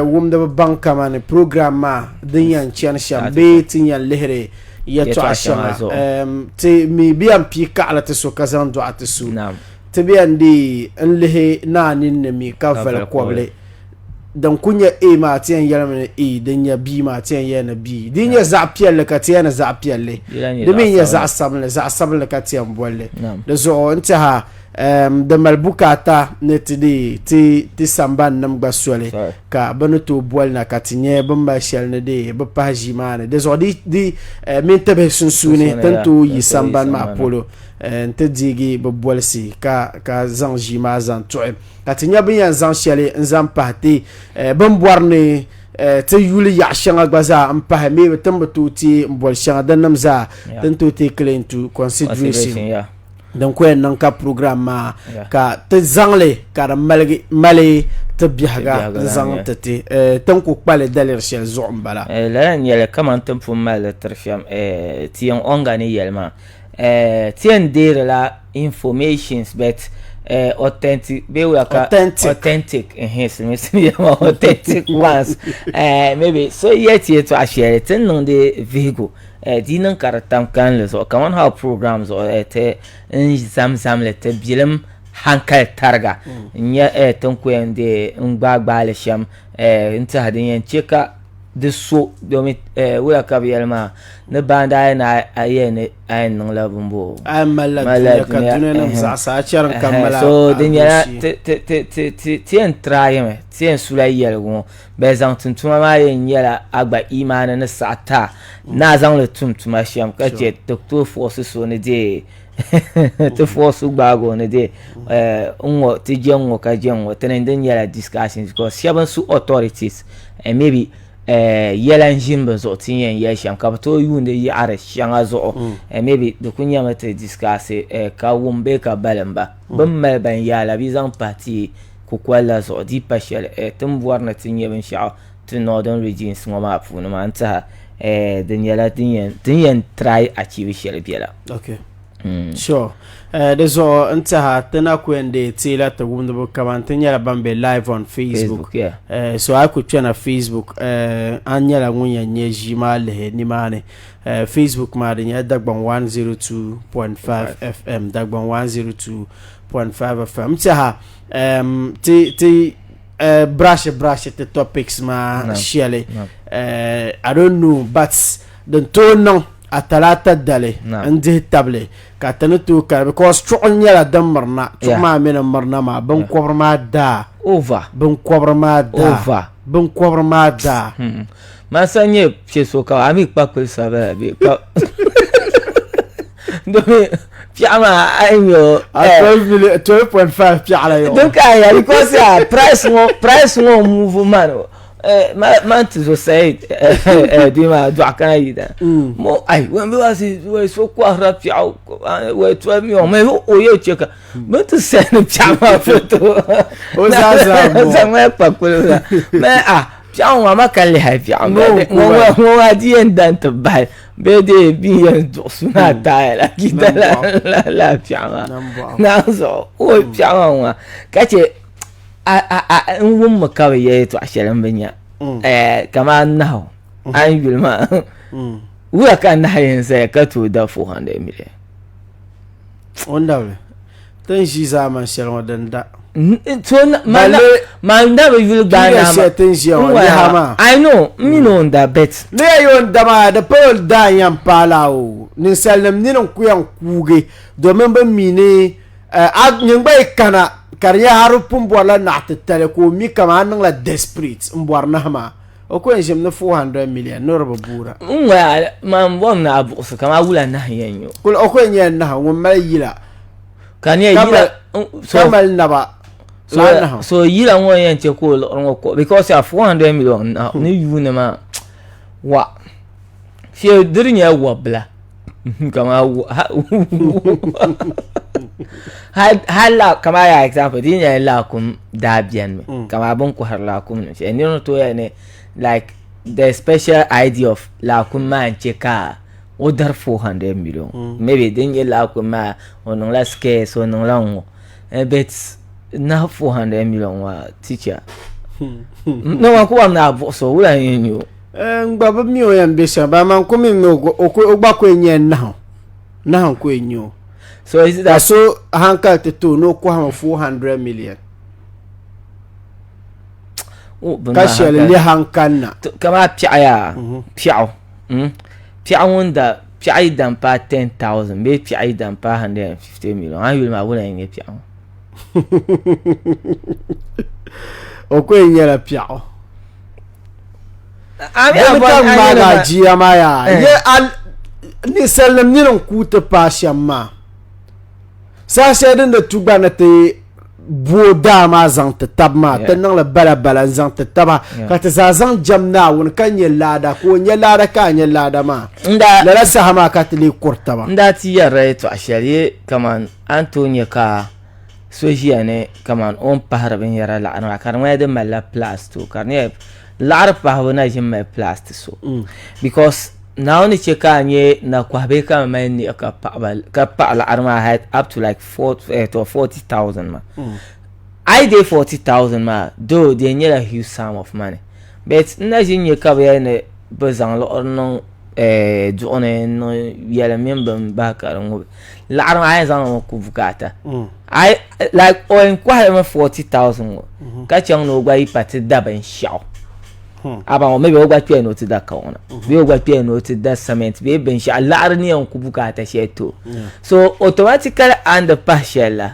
wumdiba baŋ kamani program maa din yɛn chani shɛm bee ti yɛn lihiri yɛltɔɣa shɛŋa ti mi bi yɛn pii kaɣali ti so ka zaŋ dɔɣi ti so ti bi yɛn dii n lihi naa ninni mi ka vali kɔbili Din ku nyɛ A maa ti yɛn yɛlimi ni A, din nyɛ B maa ti yɛn yɛli ni B. Di yi nyɛ zaɣ piɛlli ka ti yɛli ni zaɣ piɛlli, di mi nyɛ zaɣ sabinli, zaɣ sabinli ka ti yɛn bolli. Di zuɣu n tɛha di mali bukaata ni ti dii ti ti samban nim gba soli ka bɛ ni tooi boli na ka ti nyɛ bɛ ni mali shɛli ni dii bi pahi ʒii maa ni. Di zuɣu di mini ti bihi sunsuuni ti ni tooi yi sambani maa polo n-ti deegi bɛ bolisi ka zaŋ ʒii maa zaŋ tuɣi. Ka ti nya bɛ ni yɛn zaŋ shɛli n-zaŋ pahi ti bɛ ni bɔri ni ti yuli yaɣ shɛŋa gba zaa m-pahi maybe ti ni bi tooi teei m-boli shɛŋa dinnim zaa ti ni tooi take into consideration. Din ku yɛn niŋ ka program maa ka ti zaŋli ka di maligi mali ti biɛhiga n zaŋ ti ti eh, tin ku kpali daliri shɛli zuɣu n bala. Eh, lala n nyɛli kamani tin pun malili tiri shɛm eh, ti yɛn ɔŋga ni yɛli maa ti yɛn deerila informations but authentic bee wuya ka authentic authentic silimiinsi ni yɛli maa authentic ones maybe so yɛ ti yɛltɔɣa shɛli ti ni niŋdi vihigu Di niŋ ka di tam kalinli zuɣu kamani how program zuɣu ti n zamzamli ti bilim hankali tariga n nyɛ tin ku yɛn dee n gbaai gbaali shɛm n tiɛha din yɛn chɛ ka di so domi wula ka bi yɛli maa ni baandi a yɛn a yɛn ni a yɛn niŋla bin bɔ a yɛn malila dunia ka dunia nim zaɣasa a chɛri ka mali so di nyɛla ti yɛn try mi ti yɛn sula yɛligu ŋɔ Bɛ zaŋ tum tuma maa yɛn nyɛla a gba imaani ni saɣi ti a ni a zaŋ li tum tuma shɛm ka chɛ ti ku tooi fuɣisi so ni deei ti fuɣisi gbaagi o ni deei n-ŋɔ ti je n-ŋɔ ka je n-ŋɔ ti ni din nyɛla discussions because shɛba n-su authorities and maybe yɛla n-ʒini bɛ zuɣu ti ni yɛn yɛli shɛm ka bɛ tooi yuundi yaɣiri shɛŋa zuɣu and maybe di ku nyɛmi ti discuss ka wum bee ka balim ba bɛ ni mali ban yaa la bɛ zaŋ pahi ti kukoli la zuɣu di pa shɛli ti ni bɔri ni ti nya binshɛɣu ti northern regions ŋɔ maa puuni maa n-tiɛha di nyɛla ti ni yɛn try achieve shɛli bela. Okay. Sure. Di zuɣu n tiɛha ti na ku yɛn deei teela ti wumdibu kaman ti nyɛla ban be live on Facebook. Facebook, yeah. So a ku kpɛna Facebook a nyɛla ŋun yɛn nya ʒii maa lihi nimaani. Facebook maa di nyɛla Dagbaŋ 102.5 FM, Dagbaŋ 102 0.5 FM tiɛha um, ti ti uh, brush brush ti topics maa no. shɛli no. Uh, I don't know but din tooi niŋ a talaata dali no. n dihi tabili ka ti ni tooi kali because chuɣu nyɛla din mirina chuɣu maa mini mirina maa binkɔbiri maa daa over binkɔbiri maa daa over binkɔbiri maa daa hmm. Masa nyɛ piɛ so ka a mi kpa kpuli sabila bɛ ka domi piɛɣu maa a yi nyɛ o A 12 million 12.5 piɛɣu la yɔ. Din ka ya because ya price ŋɔ price ŋɔ move man eh man ti zo Said eh di maa dɔɣu kana yi da mo ai wen bi wa si wai so kɔhira piɛɣu wai 12 million mai o yɛ che ka bɛ ti send piɛɣu maa foto O zaa zaa mo. zaŋ kpa kpuli la mai ah Piɛɣu ŋɔ ama ka lihi piɛɣu ŋɔ maa di yɛn da n-ti bahi bee dee bɛ yɛn duɣi suna taaya la ki da lala piɛɣu maa naai zuɣu o piɛɣu maa ŋɔ ka che n wummi ka bɛ yɛli yɛltɔɣa shɛli m bi nya kamani nahu a ni yuli maa wula ka nahu yɛn zaya ka tooi da 400 million O ni dabili ti ni ʒi zaamani shɛli ŋɔ din da. Man da bi yuli gbaai naa ma. Ti ni ʒiya ŋɔ liha maa. I know n mi ni o ni da bet. Ni ya yi o ni da maa di pala o daa yɛn paai la o ninsalinim nini n ku yɛn kuugi domin bi mi ni a nyin gba yi kana ka di nyɛ har pun bɔrila naɣ titali ka o mi kaman a niŋla desperate n bɔri nahi maa. O ku yɛn ʒimi ni 400 million ni di bi boora. N ŋɔya man bɔm ni a buɣisi kaman wula nahi yɛn nyɛ o. Kul o ku yɛn nyɛla nahu ŋun mali yila. Ka ni yila ka mali naba laa nahu. So yila ŋɔ yɛn chɛ ka o liɣiri ŋɔ kɔɣi because a 400 million nahu ni yuuni maa wa shee di di nyɛla wɔbila kaman hali la kaman yaa example di yi nyɛla laakum daa beni mi kaman bini kɔhiri laakum nim shɛli niriba ni tooi yɛli ni like the special idea of laakum maa n chɛ ka o dari 400 million maybe din nyɛ laakum maa o niŋla scarce o niŋla n ŋɔ but nahi 400 million maa teacher no ma ku bɔri ni a buɣisi o wula n yɛn nyɛ o N gba bi mi o yɛn bɛ shɛm ba man ku mi ni o gba ku yɛn nyɛla nahu nahu n ku yɛn nyɛ o so is that so hankali ti tooi ni o kɔhimi 400 million ka shɛli liha n kanna kamani piɛɣu yaa piɛɣu piɛɣu ŋun da piɛɣu yi da n paai 10000 bee piɛɣu yi da n paai 150 million a yuli maa wula n nyɛ piɛɣu o ku yɛn nyɛla piɛɣu Bini ka ŋmaagi a jia maa yaa ye a ninsalinim nini n kuui ti paai shɛm maa saha shɛli din di tu gba ni ti booi daa maa zaŋ ti tab maa ti niŋli bala bala n zaŋ ti taba ka ti zaa zaŋ jɛm Naawuni ka nyɛ laada ka o nyɛ laada ka a nyɛ laada maa lala saha maa ka ti lee kuri taba. N daa ti yɛrila yɛtɔɣa shɛli ye kaman a ni tooi nya ka so ʒiya ni kaman o ni pahiri binyɛra laɣiri maa ka di ŋmanila di malila plus to ka di nyɛla laɣiri pahibu na ʒi m-mali plus ti so because Naawuni chɛ ka a nyɛ nakɔhi bee ka mali niɣi ka paɣi laɣiri maa hali up to like 40,000 maa a yi deei 40,000 maa though di yɛn nyɛla huge sum of money but n na ʒi n-nya ka bɛ yɛli ni bɛ zaŋ liɣiri niŋ duɣu ni n-niŋ yɛlim mini bini bahi ka di ŋubi laɣiri maa a yɛn zaŋ li mi ku bukaata like o yɛn kɔhili mi 40,000 ŋɔ ka chaŋ ni o gba yi pa ti da binshɛɣu A baŋ o maybe o gba kpɛya ni o ti da kawana bee o gba kpɛya ni o ti da cement bee binshɛɣu laɣiri ni yɛn ku bukaata shɛli ti o so automatically a ni di pahi shɛli la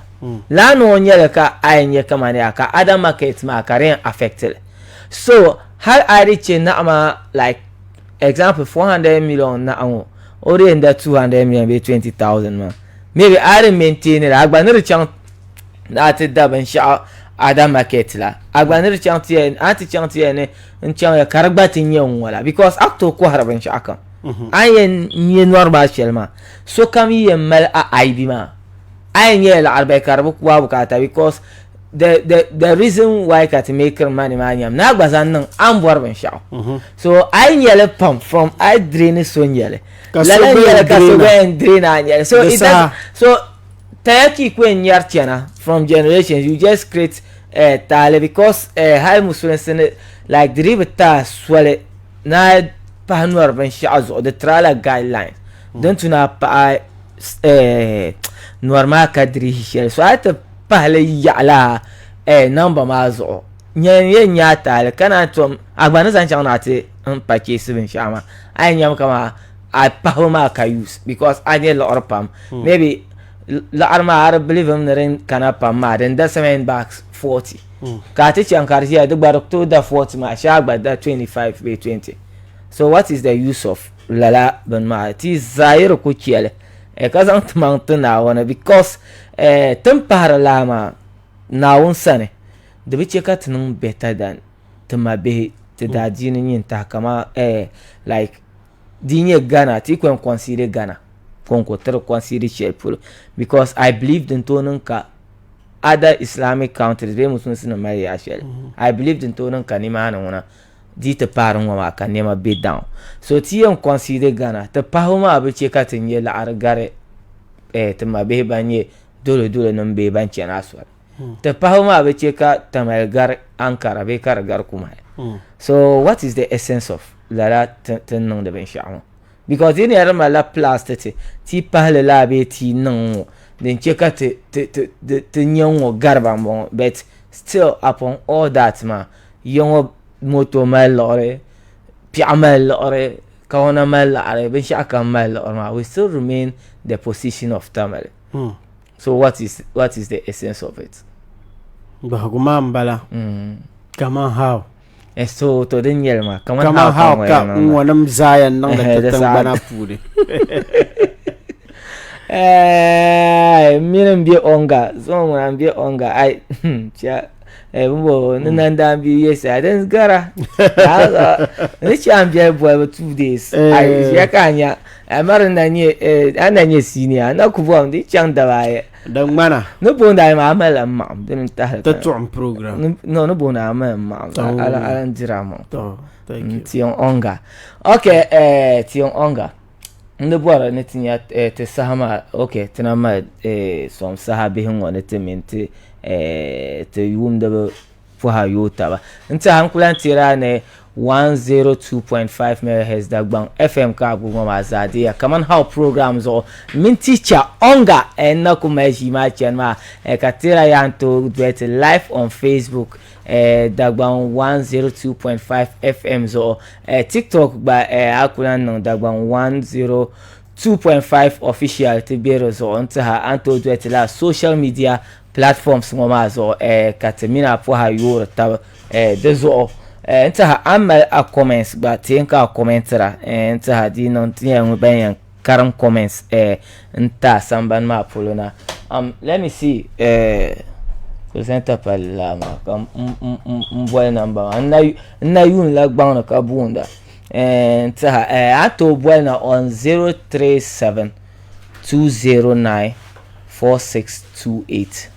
laa ni o nyɛli ka a yɛn nyɛ kamani yaa ka other market maa ka di yɛn affect li so hali a di chɛ naɣa maa like example 400 million naɣa ŋɔ o di yɛn da 200 million bee 20,000 maa maybe a di maintain li a gba ni di chaŋ ni a ti da binshaɣu other market la a gba ni di chaŋ ti yɛli a ni ti chaŋ ti yɛli ni n chaŋ ya ka di gba ti nyɛ n ŋɔ la because a ku tooi kɔhiri binshaɣu kam a ni yɛn nyɛ nɔri maa shɛli maa sokam yi yɛn mali a aibi maa a yɛn nyɛla laɣiri bali ka di bi ku a bukaata because the the the reason why ka ti makiri money maa nyɛmi ni a gba zaŋ niŋ a ni bɔri binshaɣu so a yi nyɛli pam from a yi draini so nyɛli lala nyɛli ka so gba yɛn drain a nyɛli so it doesn't so Tayaki ku yɛn nyɛri chana from generations you just create eh, taali because eh, hali musulinsi ni like di dii bi taai soli ni a pahi nɔri binshaɣu zuɣu di tiri a la guidelines din tu ni a paɣi eh, nɔri maa ka dirihi shɛli so a yi ti pahili yaɣi laa eh, number maa zuɣu nyɛ yɛn nyɛ a taali ka naan tom a gba ni zaŋ chaŋ ni a ti n purchase binshaɣu maa a yɛn nyɛmi kaman a pahibu maa ka use because a nyɛ liɣiri pam hmm. maybe liɣiri maa a di believe ni din kana pam maa din da cement bags 40 hmm. ka a ti chaŋ ka di ʒiya di gba di tooi da 40 maa shee a gba da 25 bee 20 so what is the use of lala bini maa ti zaa yi di ku chɛli eh, ka zaŋ ti maŋ ti Naawuni because eh, tin pahiri laa maa Naawuni sani di bi chɛ ka ti niŋ better than ti mabihi ti hmm. daadiini nyintahi kama eh, like Di nyɛ Ghana ti ku yɛn consider Ghana konko ti di consider shɛli polo because I believe din tooi niŋ ka other Islamic countries bee musulinsi nim mali yaɣa shɛli I believe din tooi niŋ ka nimaani ŋuna di ti paari ŋɔ maa ka nɛma be down so ti yɛn consider Ghana ti pahibu maa bi chɛ ka ti nyɛ laɣiri gari eh, ti mabihi ban nyɛ dolo dolo nim bee ban chani asɔri Ti pahibu maa bi chɛ ka Tamale gari Ankara bee ka di gari Kumasi. So what is the essence of lala ti ni niŋdi binshɛɣu ŋɔ? Because di ni di malila plus ti ti ti pahili laa bee ti niŋ ŋɔ din chɛ ka ti ti ti ti nya ŋɔ gari ban bɔŋɔ but still upon all that maa ya ŋɔ moto mali liɣiri piɛɣu mali liɣiri kawana mali liɣiri binshɛɣu kam mali liɣiri maa we still remain the position of Tamale. So what is what is the essence of it? Bahigu maa n bala. Kaman how? Eh, so to din nyɛli maa kaman how how ka n ŋɔnim zaa yɛn niŋdi ti tiŋgbana puuni. Eh, mini n be onga zuŋɔ ŋuna n be onga ai cha eh bimbo ni nandaan bi yesa din gara ni cha n biɛli bolibu 2 days ai ya ka nya Amari na nyɛ eh, a na nyɛ senior a na ku bɔhim di chaŋ daba ayi. Di ŋmana. Ni booni ayi maa a malila maɣim dini n tahili. Ti tuɣim program. No ni booni a malila maɣim ala ala n dira maŋ. To, thank you. Tiɔŋ Onga. Okay, eh, Tiɔŋ Onga. N di bɔri ni ti nya eh, ti saha maa okay ti na mali eh, sɔŋ saha bihi ŋɔ ni ti mini ti eh, ti wumdiba pɔha yooi taba. N tiɛha n ku lahi teeri a ni 102.5 MHz Dagbaŋ FM ka a gbubi ŋɔ maa zaa deeya kaman how program zuɣu m mini teacher Onga n na ku mali ʒii maa chani maa ka teeri a yaa n tooi doli ti live on Facebook Dagbaŋ 102.5 FM zuɣu TikTok gba a ku lahi niŋ Dagbaŋ 102.5 official ti be di zuɣu n tiɛha a ni tooi doli ti lala social media platforms ŋɔ maa zuɣu eh, ka ti mini a pɔha yoori tab eh, di zuɣu eh, n tiɛha a ni mali a comments gba ti yɛn ka a commentira eh, n tiɛha di yi niŋ ti nyɛla ban yɛn karim comments eh, n ti a sambani maa polo na um, let me see eh, Presenter palli laa maa ka n boli namba maa n na yuunila gbaŋ ni ka boonda n tiɛha a ni tooi boli na on 037 209 4628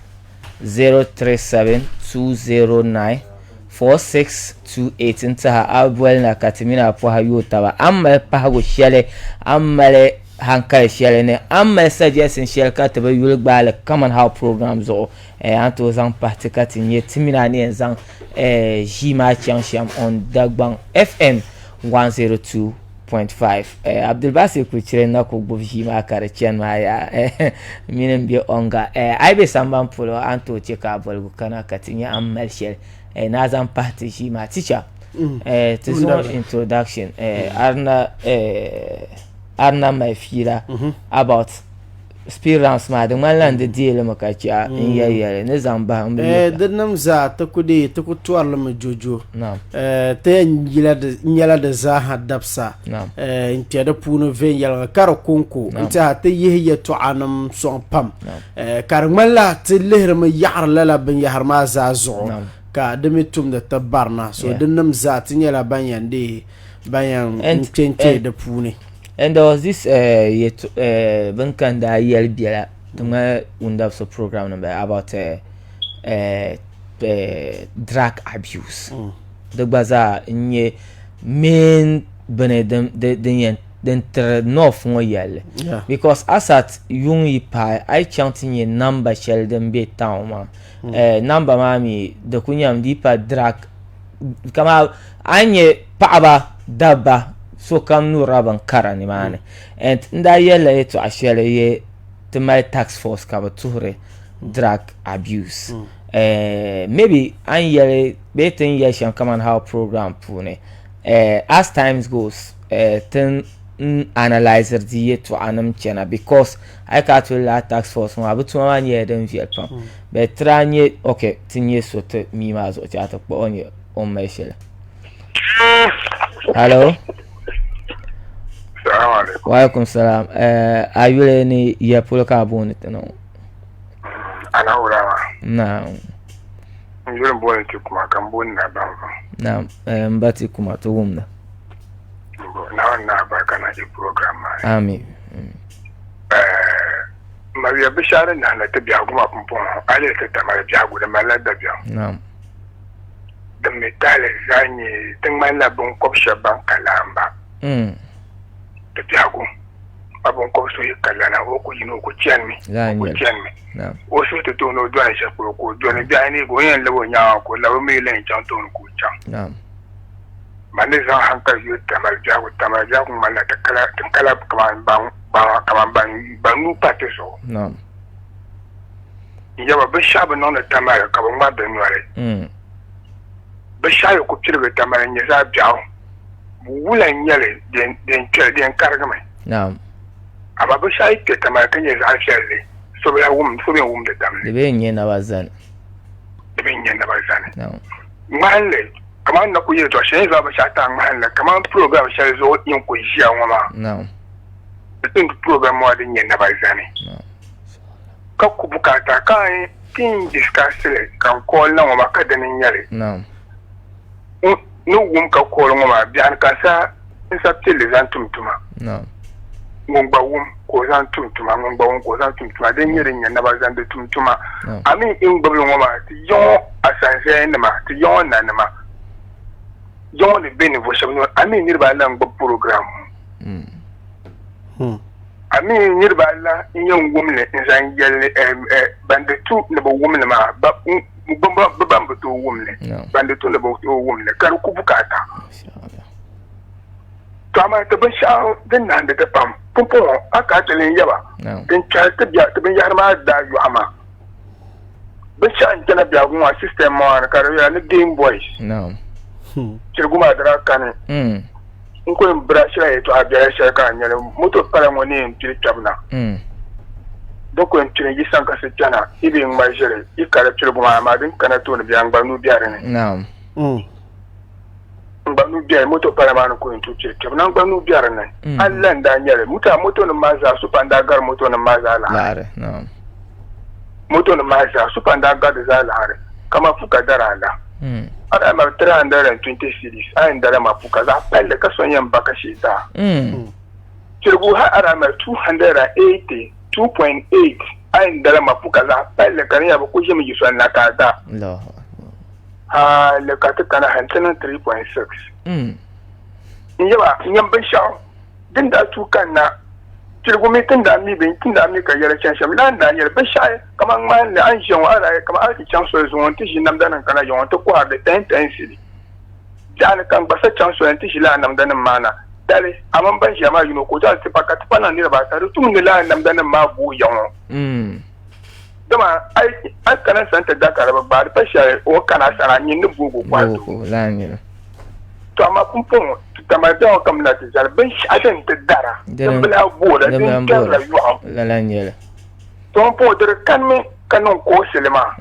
037 209 4628 n tiɛha a boli na ka ti mini a pɔha yooi taba a ni mali pahigu shɛli a ni mali hankali shɛli ni a ni mali suggestion shɛli ka ti bi yuli gbaali kaman how program zuɣu eh, a ni tooi zaŋ pahi ti ka ti nyɛ ti mini a ni yɛn zaŋ eh, ʒii maa chaŋ shɛm on Dagbaŋ FM 102.5 eh, Abdulbasir Kuchire na ku gbubi ʒii maa ka di chani maa yaa eh, mini n be ɔŋga eh, a yi be sambani polo a ni tooi chɛ ka a boligu kana ka ti nyɛ a ni mali shɛli eh, ni a zaŋ pahi ti ʒii maa teacher eh, ti zuŋɔ introduction eh, arina eh, arina mali fiila about speed rounds maa di ŋmanila n di deei li mi ka chɛ a n yɛli yɛli ni zaŋ bahi n bi Eh, yɛta di nim zaa ti ku dee ti ku tɔrili mi jojo naam Eh, ti yɛn yila di nyɛla di zaaha dabisa naam Eh, n kpɛ di puuni viɛnyɛliŋga ka di konko n Naam. tiɛha ti yihi yɛltɔɣanim sɔŋ pam Naam. Eh, ka di ŋmanila ti lihirimi yaɣari lala binyahari maa zaa zuɣu Naam. ka di mi tumdi ti barina so Yeah. di nim zaa ti nyɛla ban yɛn deei ban yɛn And- kpɛ n kpɛ and- di puuni And there was this yɛt bin ka n daa yɛli biɛla di ŋmani wundabisi program ni bala about drug abuse di gba zaa n nyɛ main bini din yɛn din tiri north ŋɔ yɛlli because asat yuŋ yi paai a yi chaŋ ti nyɛ number shɛli din bɛ town maa number maa mi di ku nyɛmi di yi pa drug Kamani a ni nyɛ paɣaba dabba sokam nyurila bin kara nimaani and n daa yɛlila yɛltɔɣa shɛli ye ti mali task force ka bi tuhiri drug abuse maybe a ni yɛli bee ti ni yɛli shɛm kamani how program puuni as times goes ti ni analyse di yɛltɔɣa nim chana because a yi kana ti yuli lala task force maa bi tuma maa nyɛla din viɛli pam Bɛ ti daa nyɛ ok ti nyɛ so ti mii maa zuɣu ti a ti kpuɣi o nyɛ o ni mali shɛli. Hello. Salaam alaikum. Wa alaikum salam. Eh, a yuli ni ya polo ka a booni ti niŋ? Ana wula maa. Naam. N yuli n booni ti kuma ka n booni na banva. Naam, eh, n ba ti kuma ti wumda. Naawuni na barika na i program maa. Amin. Eh, Maliya bi shɛhi din nahindi ti biɛhigu maa pumpɔŋɔ, a lihi ti Tamale biɛhigu di malila dabiɛm. Din mi tahili zaa nyɛ di ŋmanila biŋkɔb shɛba ban ka laamba ti biɛhigu. Pa biŋkɔb so yi ka lana o ku yini o ku chanimi, o ku chanimi. O suhu ti tooni o dɔni shɛli polo ka o dɔni biɛhi ni ka o yɛn labi o nyaaŋa ka o labi o mi lan chaŋ tooni ka o chaŋ. Man ni zaŋ hankali yuli Tamale biɛhigu, Tamale biɛhigu ŋmanila ti kala kaman ban kaman ban nuu pa ti zuɣu. N yaba binshɛɣu bi niŋdi Tamale ka bi ŋmari di noli. Binshɛɣu yi ku pirigi Tamale n-nyɛ zaɣ biɛɣu, wula n-nyɛ li din kpɛli di yɛn karigimi. Amaa binshɛɣu yi kpe Tamale ka nyɛ zaɣ viɛlli, so bi yɛn wum di damli. Di bee n-nyɛ naba zani. Di bee n-nyɛ naba zani. Ŋmahinli, kamani na ku yɛltɔɣ shɛli ni zaŋ binshɛɣu ti a ŋmahinli, kamani program shɛli zuɣu yin ku ʒiya ŋɔ maa. Di ti ni program maa din nyɛ naba zani ka ku bukaata ka a ti n discuss li ka n call na ŋɔ maa ka dini n-nyɛ li. N ni wum ka call ŋɔ maa biɛhini ka n sa pilli zaŋ tum tuma. Ŋun gba wum ka o zaŋ tum tuma, ŋun gba wum ka o zaŋ tum tuma. Din nyɛ din nyɛ naba zani di tum tuma. A mi n gbibili ŋɔ maa ti yaŋɔ asanzaya nima, ti yaŋɔ nanima, yaŋɔ ni be ninvuɣ shɛba noli. A mi niriba ala n-gbubi program ŋɔ. A mi niriba ala n-yɛn wum li n-zaŋ yɛli ban di tu ni bɛ wum li maa, bɛ ban bi tooi wum li, ban di tu ni bɛ tooi wum li ka di ku bukaata. To amaa ti binshɛɣu din nahindi ti pam pumpɔŋɔ, a ka ti lee yaba din kpɛhi ti bia ti binyɛhiri maa daa yɔɣu maa. Binshɛɣu n-kpɛna biɛhigu ŋɔ a system maa ni ka di yɛla ni game boys. Chirigu maa di daa kani. N ku yɛn birashila yɛltɔɣa biɛla shɛli ka a nyɛli moto pala ŋɔ ni yɛn pili kpɛbu na. Din ku yɛn pili yi sankasi kpɛna yi bi yɛn ŋma ʒili yi kali piligu maa amaa din kana tooni bia n gba nuu be di ni. N gba nuu biɛni moto pala maa ni ku yɛn tooi pili kpɛbu na n gba nuu be di ni. A la n daa nyɛli moto nim maa zaa supa n daa gari moto nim maa zaa laɣari. Moto nim maa zaa supa n daa gari di zaa laɣiri ka mapuka dari a la. A daa mali 320 cedis a yɛn dala mapuka zaɣ palli ka so yɛn ba ka shee daa. Piligu ha a daa mali 280, 2.8 a yɛn dala mapuka zaɣ palli ka di nyɛla bɛ ku ʒimi yi soli na ka a da. Hali ka ti kana ha nti niŋ 3.6. N yaba n yɛn binshɛɣu din daa tuui kanna piligu mi tin daa mi bin tin daa mi ka yɛli chani shɛm laa n-daa nyɛli binshɛɣu kaman ŋmahinli a ni ʒiya ŋɔ a daa kaman a ni ti chaŋ soli zuɣu ŋɔ nti ʒi namdanim kana ya ŋɔ nti kɔhiri li ten ten cedi biɛɣuni ka n gba sa chaŋ soli nti ʒi lala namdanim maa na dali a mini ban ʒiya maa yino ka o zaŋ tipa ka tipa niŋ niriba ata di tum ni lala namdanim maa booi ya ŋɔ dama a yi kana n sani ti da ka di bi gbaai di pa shɛli o ni kana a sani a nini ni booi ka o kɔhi ti o. To amaa pumpɔŋɔ ti tamali biɛhigu kam na ti zali binshɛɣu din ti dara, din bi lahi boora, din kpɛrila yɔɣu. To pumpɔŋɔ di di kanimi ka niŋ koosili maa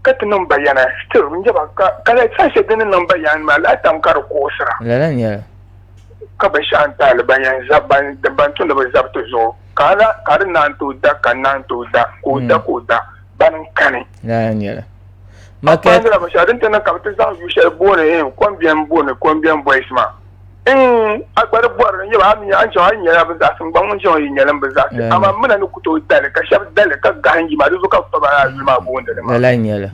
ka ti niŋ bayana still n jɛba ka lala saha shɛli di ni niŋ bayani maa lala tam ka di koosira ka binshɛɣu n taali ban yɛn zab ban tumdi bi zabiti zuɣu ka a di naan tooi da ka naan tooi da ka o da ka o da bani n kani. Market. Akpandila binshɛɣu din ti niŋ ka bɛ ti zaŋ yu shɛli booni eh, Kombiɛn booni Kombiɛn Boys maa. Eh, a gba di bɔri ni nyɛba a mi a ni chaŋ a yi nyɛla bɛ zaɣisi n gba ŋun chaŋ yi nyɛla m bi zaɣisi amaa m mina ni ku tooi dali ka shɛba dali ka gahim yi maa di zuɣu ka bɛ pa ba lala yuli maa booni li maa. Lala n-nyɛ li.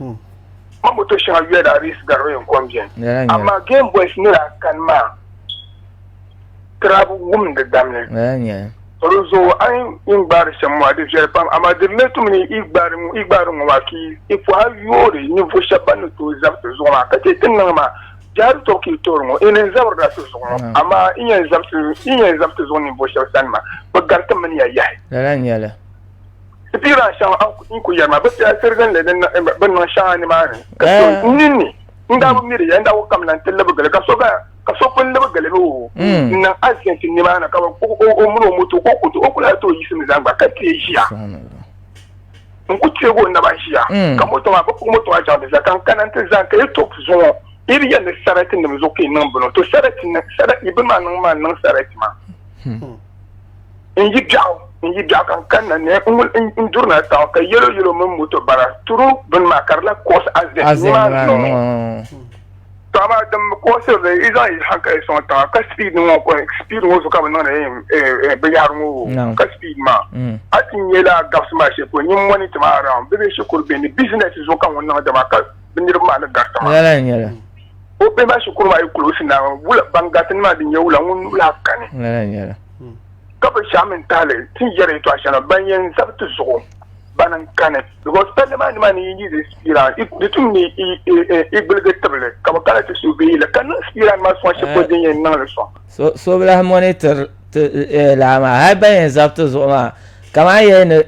Ma moto shɛŋa yuya daa race gari eh, Kombiɛn. Lala n-nyɛ li. Amaa Game Boys ni daa kani maa tirabu wumdi damli. Lala n-nyɛ li. To di zuɣu a yi yɛn gbaari shɛm maa di viɛli pam, amaa di mi tum ni yi gbaari ŋɔ maa ka yi pɔha yoori ninvuɣ shɛb ban ni tooi zabi ti zuɣu maa, ka chɛ ti niŋ maa biɛhigu tɔbu ka yi toori ŋɔ. Yi ni zabirila ti zuɣu ŋɔ, amaa yi yɛn zabi ti zuɣu ninvuɣ shɛb sani maa, bɛ gari ti mini ya yahi. Lala n-nyɛ li. Ti piira shɛŋa n ku yɛri maa, bɛ piɛla siriginli bɛ niŋ shɛŋa nimaani, ka so n ninni n daa bi miri ya, n daa ku kamina nti libigili ka so gba ka so pun libigili mi o n niŋ accident nimaani ka o mini o moto ka o ku o ku lahi tooi yiɣisimi zani gba ka teei ʒiya n ku teegi o naba ʒiya ka moto maa bi kpuɣi moto maa chaŋ ti zali ka n kana n ti zani ka yi top zuŋɔ yi bi yɛli ni sarati nim zuɣu ka yi niŋ bini to sarati sarati bini maa niŋ maa niŋ sarati maa n yi biɛɣu n yi biɛɣu ka n kanna ni n durina taɣa ka yɛlo yɛlo mini moto bara turu bini maa ka di lahi cause accident nimaani To amaa din bi koosiri li yi zaŋ yi hankali sɔŋ tiŋa ka speed ŋɔ speed ŋɔ zuɣu ka bi niŋdi binyahari ŋɔ o ka speed maa a ti nyɛ laa gabisi maa shɛli polo nyin monitor maa around bɛ bee shikuru bihi ni business zuɣu ka ŋun niŋdi maa ka bi niriba maa ni gariti maa lala n-nyɛli o bihi maa shikuru maa yi close na wula ban gariti ni maa din nyɛ wula ŋun nuu lahi kani lala n-nyɛli ka binshɛɣu mini tahali ti ni yɛri yɛltɔɣa shɛŋa ban yɛn zabi ti zuɣu bani n kani because palli maa nimaani yi yi speed di tum ni i gbuligi tibili ka bi kana ti suhu bee yili ka niŋ speed maa sɔŋ shɛli polo din yɛn niŋli sɔŋ. So so bi lahi monitor ti laa maa hali ban yɛn zabi ti zuɣu maa kamani yɛli ni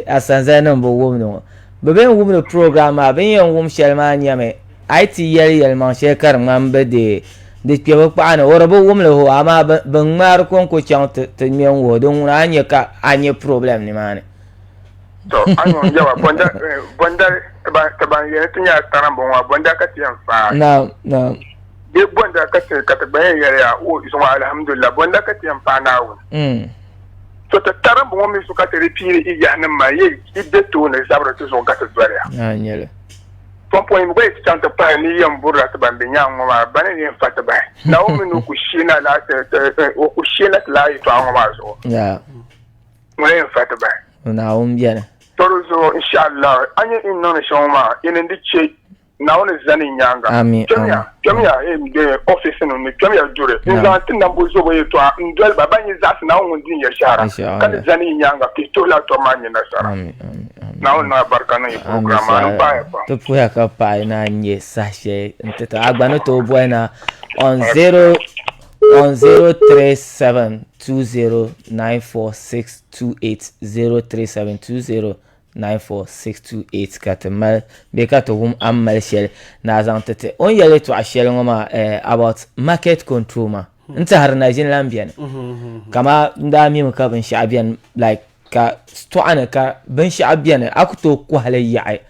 asanzali nim bi wumdi ŋɔ bi bɛn wumdi program maa bin yɛn wum shɛli maa nyɛmi a yi ti yɛli yɛlimaŋ shɛli ka di ŋmani bi deei di kpɛ bi kpaɣa ni o di bi wumli ho amaa bin ŋmaari konko chaŋ ti ŋmɛ n wuhi din ŋuna a ni nyɛ ka a nyɛ problem nimaani. To a yuun yɛba bonda bonda ti ban yɛli ti nyɛla tarimba ŋɔ bonda ka ti yɛn faai. Naam naam. Bee bonda ka ti ka ti gba yɛn yɛli ya o zuŋɔ alhamdulillah bonda ka ti yɛn paai Naawuni. To ti tarimba ŋɔ mi zuɣu ka ti di piiri i yaha nim maa yɛ i be tooni zabiri ti zuɣu ka ti doli ya. Naa nyɛli. Pumpɔŋ yi gba yi ti chaŋ ti pahi ni yɛn burila ti ban be nyaaŋa ŋɔ maa bani ni yɛn fa ti bahi. Naawuni mi ni o ku sheena lala o ku sheena ti lala yɛtɔɣa ŋɔ maa zuɣu. Ŋuni yɛn fa ti bahi? Naawuni beni. To di zuɣu inshallah a nya in niŋdi shɛŋa maa yi ni di che Naawuni zani n nyaaŋa. Amin. Kpɛmiya, kpɛmiya office nim ni, kpɛmiya duri n zaŋ ti nambo zobo yɛtɔɣa n doli ba ban yi zaɣisi Naawuni ŋun din ya shɛhira ka ni zani yi nyaaŋa ka yi tuhi lala tɔbu maa nya nasara. Naawuni niŋ abarika niŋ yi program maa ni m paɣiya pam. Ti puhiya ka paɣi ni a nya saha shɛli n-ti ti a gba ni tooi boli na on 0 on 037 2094628 037 2094628 ka ti mali bee ka ti wum a ni mali shɛli ni a zaŋ ti ti o ni yɛli yɛltɔɣa shɛli ŋɔ maa eh, about market control maa n tɛhiri na ʒini lan beni kama n daa mimi ka binshɛɣu beni like ka tɔɣa ni ka binshɛɣu beni a ku tooi kɔhili yaɣi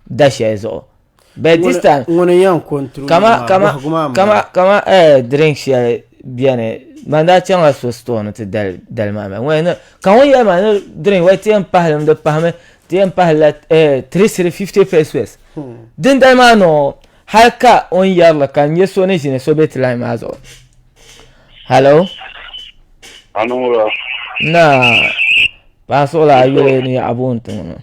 da shɛli zuɣu But this time ŋuni yɛn control kama kama kama kama eh drink shɛli bɛni man daa chaŋla so store ni ti dali dali maa ŋuni ni ka ŋun yɛli ma ni drink wai ti yɛn pahili mi di pahimi ti yɛn pahila 3 cedi 50 pesewas. Dindali maa noo hali ka o ni yɛrili ka n nyɛ so ni ʒini so bɛ ti line maa zuɣu. Hello. Anura. Na paɣa suɣula a yuli ni yaɣa booni tiŋ ŋɔ.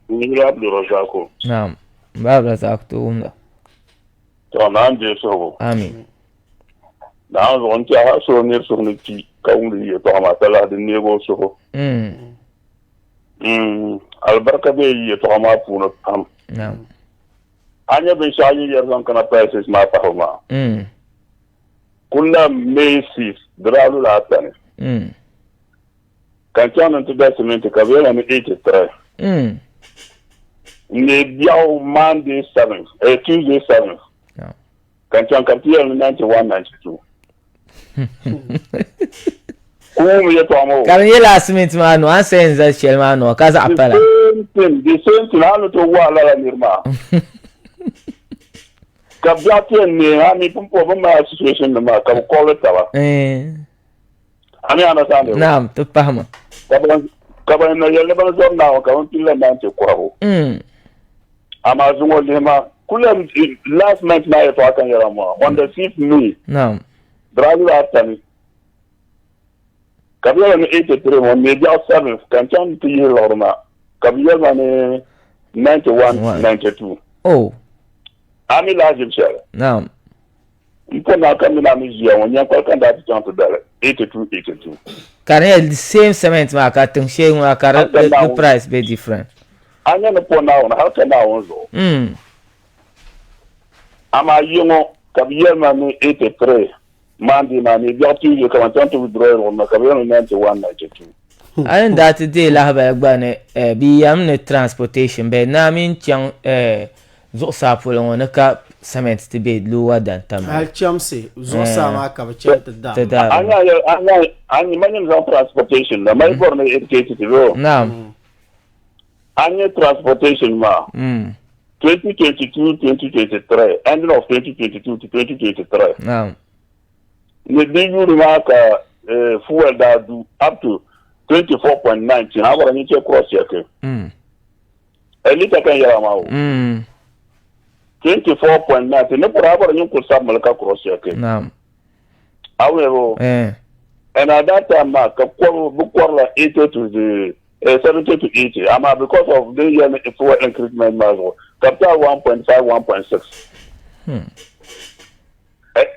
N yuli Abdulrazako. Naam, m ba Abdulrazak ti wumda. To naa n deei suhigu. Amin. Naawuni zuɣu n tiɛha hali so niri suhu ni kpi ka wumdi yɛltɔɣa maa talahi di neegi o suhu. Alibarika be yi yɛltɔɣa maa puuni pam. A nya binshɛɣu yi yɛri zaŋ kana prices maa pahibu maa. Kulla May 6 di daa lula ata ni. Ka n chaŋ ni n ti da siminti ka bɛ yɛli ma ni 83. N neei biɛɣu Monday 7, eh, Tuesday 7. Ka n chaŋ ka bɛ ti yɛli ni 91, 92. Ku wum yɛtɔɣa maa o. Ka di nyɛ lala siminti maa noo, a ni sa yɛn zali shɛli maa noo ka zaɣ pala. The same thing, the same thing, a ni tooi wahi lala niri maa. Ka biɛɣu ti yɛn neei, a mi pumpɔŋɔ bɛ ni mali association nim maa ka bɛ kɔbili taba. A mi understand o? Naam, ti pahima. Ka ban ka ban na yɛli ni ban zɔri Naawuni ka bɛ pilila naan ti kɔhigu. Amaa zuŋɔ lihi ma kula last month maa yɛtɔɣa ka n yɛra maa on the 5th May. Naam. Biraali ata ni ka bɛ yɛli ni 83 ŋɔ n neei biɛɣu 7th ka n chaŋ ti yihi liɣiri na ka bɛ yɛli ma ni 91 92. Oh. A mi lahaʒib shɛli? Naam. M po naa ka mini a ni ʒiya ŋɔ nyankpali ka n daa ti chaŋ ti dali 82 82. Ka di nyɛ the same cement maa ka tiŋ shee ŋɔ ka di price be different. A nya ni po Naawuni hali ka Naawuni zuɣu. Amaa yi ŋɔ ka bɛ yɛli ma ni 83 Monday maa ni biɛɣu Tuesday ka man chaŋ ti withdraw liɣiri na ka bɛ yɛli ni 91 92. A ni daa ti deei lahabali gba ni bɛ yɛm ni transportation bɛ naa mini chaŋ zuɣusaa polo ŋɔ ni ka cement ti be lower than Tamale. Hali chɛmsi zuɣusaa maa ka bɛ chani ti daari. Ti daari. A nya a nya a nya ma nyini zaŋ transportation la mali bɔri ni educate ti bee o? Naam. A nya transportation maa 2022 2023 ending of 2022 to 2023. Naam. Ni di yuuni maa ka fuel daa du up to 24.19 a bɔri ni che cross check. Lita kan yɛla maa o. 24.9 ti ni bɔri a bɔri nyin kuli sabimli ka cross check. Naam. A wuli bo. And at that time maa ka kɔbu bi kɔrila 80 to the 70 to 80 amaa because of din yɛli ni fuel increment maa zuɣu ka bi taai 1.5 1.6.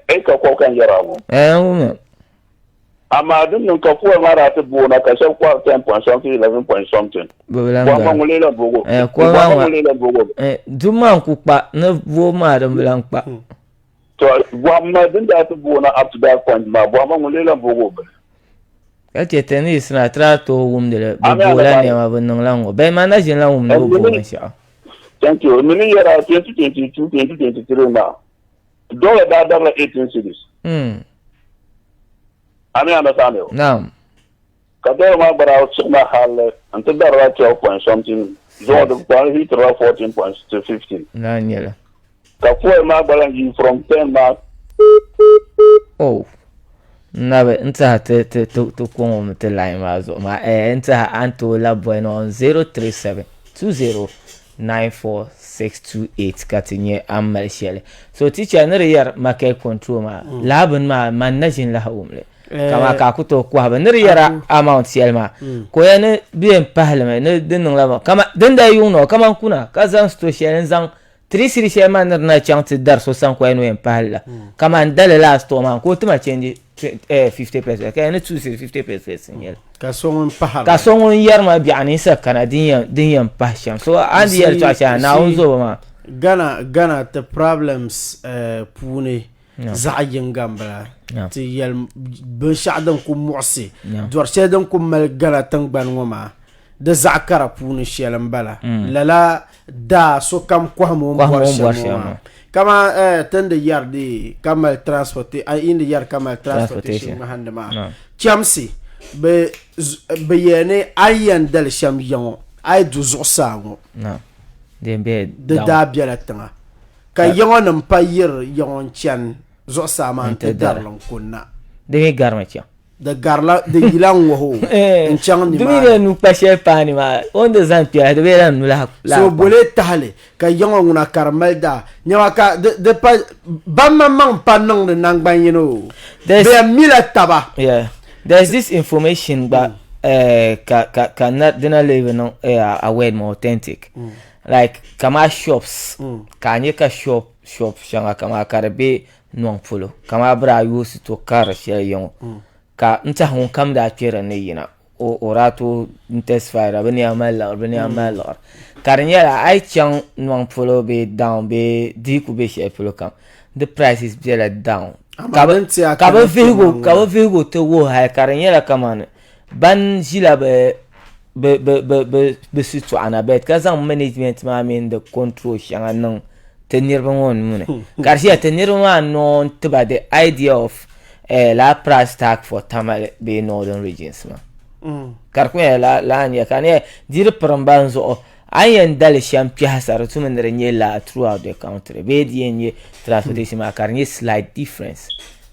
E ka kɔbu ka n yɛra ŋɔ. Eh, n wum. Amaa din niŋ ka fuel maa daa ti boona ka shɛba kɔhiri 10 point something, 11 point something. Bɛ bi lan Bɔhimma gari. ŋun lee lan boogi o. Eh, kɔbu maa Bɔhimma ŋɔ- ŋun lee lan boogi o. Eh, dum maa n-ku kpa ni boobu maa din bi lan kpa. To bɔhimma din daa ti boona up to that point maa, bɔhimma ŋun lee lan boogi o bini. Ka chɛ ti ni yiɣisina ti daa tooi wumdi li, bɛ Ami boola alabari. nɛma, bɛ niŋla ŋ-ŋɔ. Bɛn maa na ʒini lan wumdi bɛ booi binshɛɣu. Thank you. Mini yɛra 2022, 2023 maa, Dollar daa darila 18 cedis. A mi understand o? Naam. Ka dollar maa gba daa siɣina hali n-ti darila 12 point something zuɣu di kpaŋ hitirila 14 point to 15. Lala n-nyɛ li. Ka fuel maa gba lan yi from 10 maa. Oh. N na bi n tiɛha ti ti ti ti kɔŋ o mi ti line maa zuɣu maa eh n tiɛha a ni tooi labi boli ni on 037 20 94628 ka ti nyɛ a ni mali shɛli. So teacher ni di yɛri market control maa lala bini maa man na ʒini lahi wum li kaman ka a ku tooi kɔhi ba ni di yɛra amount shɛli maa ka o yɛli ni bɛ yɛn pahi li mi ni di niŋla ba kaman din daa yuŋ nɔ kaman kuna ka zaŋ sto shɛli n-zaŋ 3 cedi shɛli maa ni di na chaŋ ti dari so sani ka o yɛli ni o yɛn pahi li la kaman dali laa store maa ka o ti ma change 50% ka yɛli ni 2 cedi 50% n-nyɛ li. Ka so ŋun pahiri. Ka so ŋun yɛri ma biɛɣu ni sa kana din yɛn din yɛn pahi shɛm. So a ni yɛli tɔɣa shɛli Naawuni zobu maa. Ghana Ghana ti problems puuni zaɣ yinga n bala. Ti yɛli binshɛɣu din ku muɣisi dɔri shɛli din ku mali Ghana tingbani ŋɔ maa di zaɣ kara puuni shɛli n bala. Lala daa sokam kɔhim o ni bɔri shɛm ŋɔ maa. Kaman ti ni di yɛri di ka mali transport yi ni di yɛri ka mali transportation ŋmahindi maa chɛmsi bɛ yɛli ni a ni yɛn dali shɛm ya ŋɔ a yi du zuɣusaa ŋɔ di daa bela tiŋa ka ya ŋɔ nim pa yiri ya ŋɔ n-chani zuɣusaa maa nti darili n-kunna. Di mi garimi chaŋ. Di garila di yila n wuhi o eh, n chaŋ nimaani. Di mi ni nu kpa shɛli paani maa o ni di zaŋ kpɛhi di bee la nu lahi So bole tahali ka yiŋɔ ŋuna ka di mali daa nyɛma ka di pa ban maŋmaŋ pa niŋdi nangban yini o bɛ yɛn mila taba. Yeah. There's this information gba mm. eh, ka ka ka na dina lee bi niŋ eh, aware more authentic. Mm. Like kama shops mm. ka a nyɛ ka shop shop shɛŋa kama ka di be nɔŋ polo kamani bɛ daa yooi sito karili shɛli ya ŋɔ ka n tɛhi ŋun kam daa kpe din ni yina o daa tooi testify-ila bɛ nɛma mali liɣiri bɛ nɛma mali liɣiri ka di nyɛla a yi chaŋ nɔŋ polo bee down bee di yi kuli be shɛli polo kam di prices bela down ka bɛ vihigu ti wuhi hali ka di nyɛla kamani ban ʒila bɛ shitɔɣu na but ka zaŋ management maa mini di control shɛŋa niŋ ti niriba ŋɔ nuu ni ka di ʒiya ti niriba maa noo n-ti ba the idea of eh, laa price tag for Tamale bee Northern regions maa mm. ka di ku nyɛla laa n-nyɛ ka di di di pirim ba zuɣu a ni yɛn dali shɛm kpɛhi sa di tumi ni di nyɛ laa throughout the country bee di yɛn nyɛ transportation maa ka di nyɛ slight difference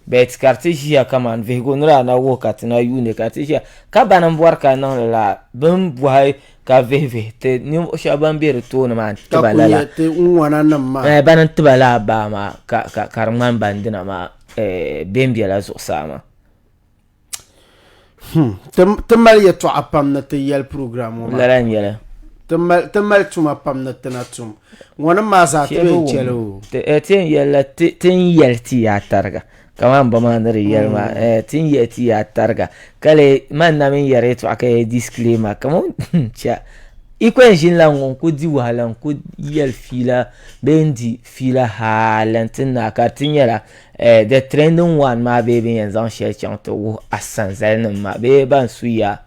But ka di ti ʒiya kaman vihigu ni daa na wuhi ka ti na yuuni ka di ti ʒiya ka bani m-bɔri ka niŋdi lala bɛ ni bɔhi ka vihi vihi ti ninvuɣ shɛba ban be di tooni maa n-ti ba lala. Ka ku nyɛ ti ŋɔnanim maa. Eh, bani n-ti ba lala baa maa ka ka ka di ŋmani ban dina maa eh, bɛ ni bela zuɣusaa maa. Hmm. Ti mali yɛtɔɣa pam ni ti yɛli program ŋɔ maa. Lala n-nyɛli. Ti mali tuma pam ni ti na tum. Ŋɔnim maa zaa ti bee chɛli o. Eh, ti yɛn yɛlila ti ni yɛli ti yaa tariga. Kamani ba maa ni di yɛli maa hmm. eh, ti ni yɛli ti yaa tariga. Ka lee man na mini yɛri yɛtɔɣa ka yɛli disclaimer kaman cha i ku yɛn ʒinila ŋ-ŋɔ n-ku di wahala n-ku yɛli fiila bee n-di fiila hali nti naai ka di ti nyɛla Eh, the trending one maa bee bɛ yɛn zaŋ shɛli chaŋ ti wuhi asanzali nim maa bee ban su ya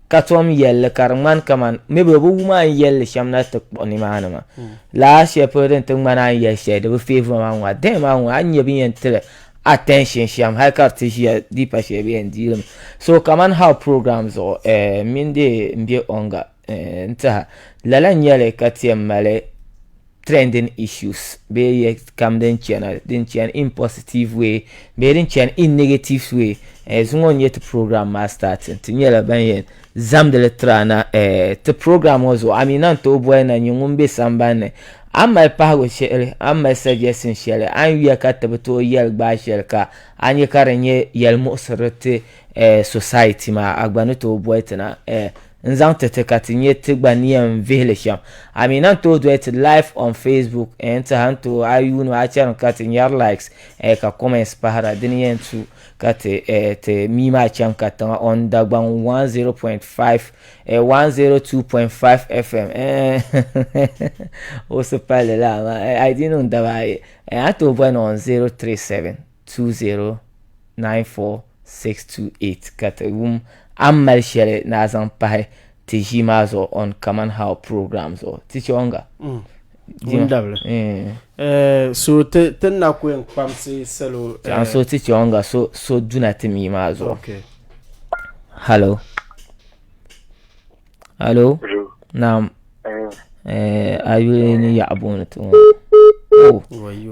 ka tom yɛlli ka di ŋmani kaman maybe bɛ wum a ni yɛlli shɛm na ti kpuɣi nimaani maa hmm. laa shɛli polo din ti ŋmani a ni yɛli shɛli di bi favour maa ŋɔ dɛn maa ŋɔ a ni nyɛ bɛ yɛn tili attention shɛm hali ka di ti ʒiya di pa shɛli bɛ yɛn diili so kaman how program zuɣu eh, mini de n be onga eh, n tiɛha lala n nyɛli ka ti yɛn mali trending issues bee yɛ kam din chana din chani in positive way bee din chani in negative way eh, zuŋɔ n-nyɛ ti program maa starting ti nyɛla ban yɛn zamdili tira na eh, ti program ŋɔ zuɣu a mi na n-tooi boli na nyɛ ŋun be sambani ni a ni mali pahigu shɛli a ni mali suggestion shɛli a ni yuya ka ti bi tooi yɛli gbaai shɛli ka a nya ka di nyɛ yɛlimuɣisiri ti eh, society maa a gba ni tooi boli ti na eh, N zaŋ ti ti ka ti nyɛ ti gba ni yɛn vihi li shɛm. A mi na n-tooi doli ti live on Facebook eh, n tiɛha n tooi a yuuni a chɛrimi ka ti nyari likes eh, ka comments pahira dini yɛn tu ka ti eh, ti mii maa chaŋ katiŋa on Dagbaŋ 100.5 eh, 102.5 FM eh, o si palli laa maa eh, a di niŋ daba ayi eh, a tooi boli ni on 037 20 94628 ka ti wum a ni mali shɛli ni a zaŋ pahi ti ʒii maa zuɣu on Kaman How program zuɣu. Ti chɛ o nga. Mm. Wundabili. Eh. eh, so ti ti na ku yɛn kpamsi salo. Eh. So ti chɛ o nga so so duna ti mii maa zuɣu. Okay. Hello. Hello. Naam. Eh, a yuli ni yaɣa booni ti ŋɔ. Oh,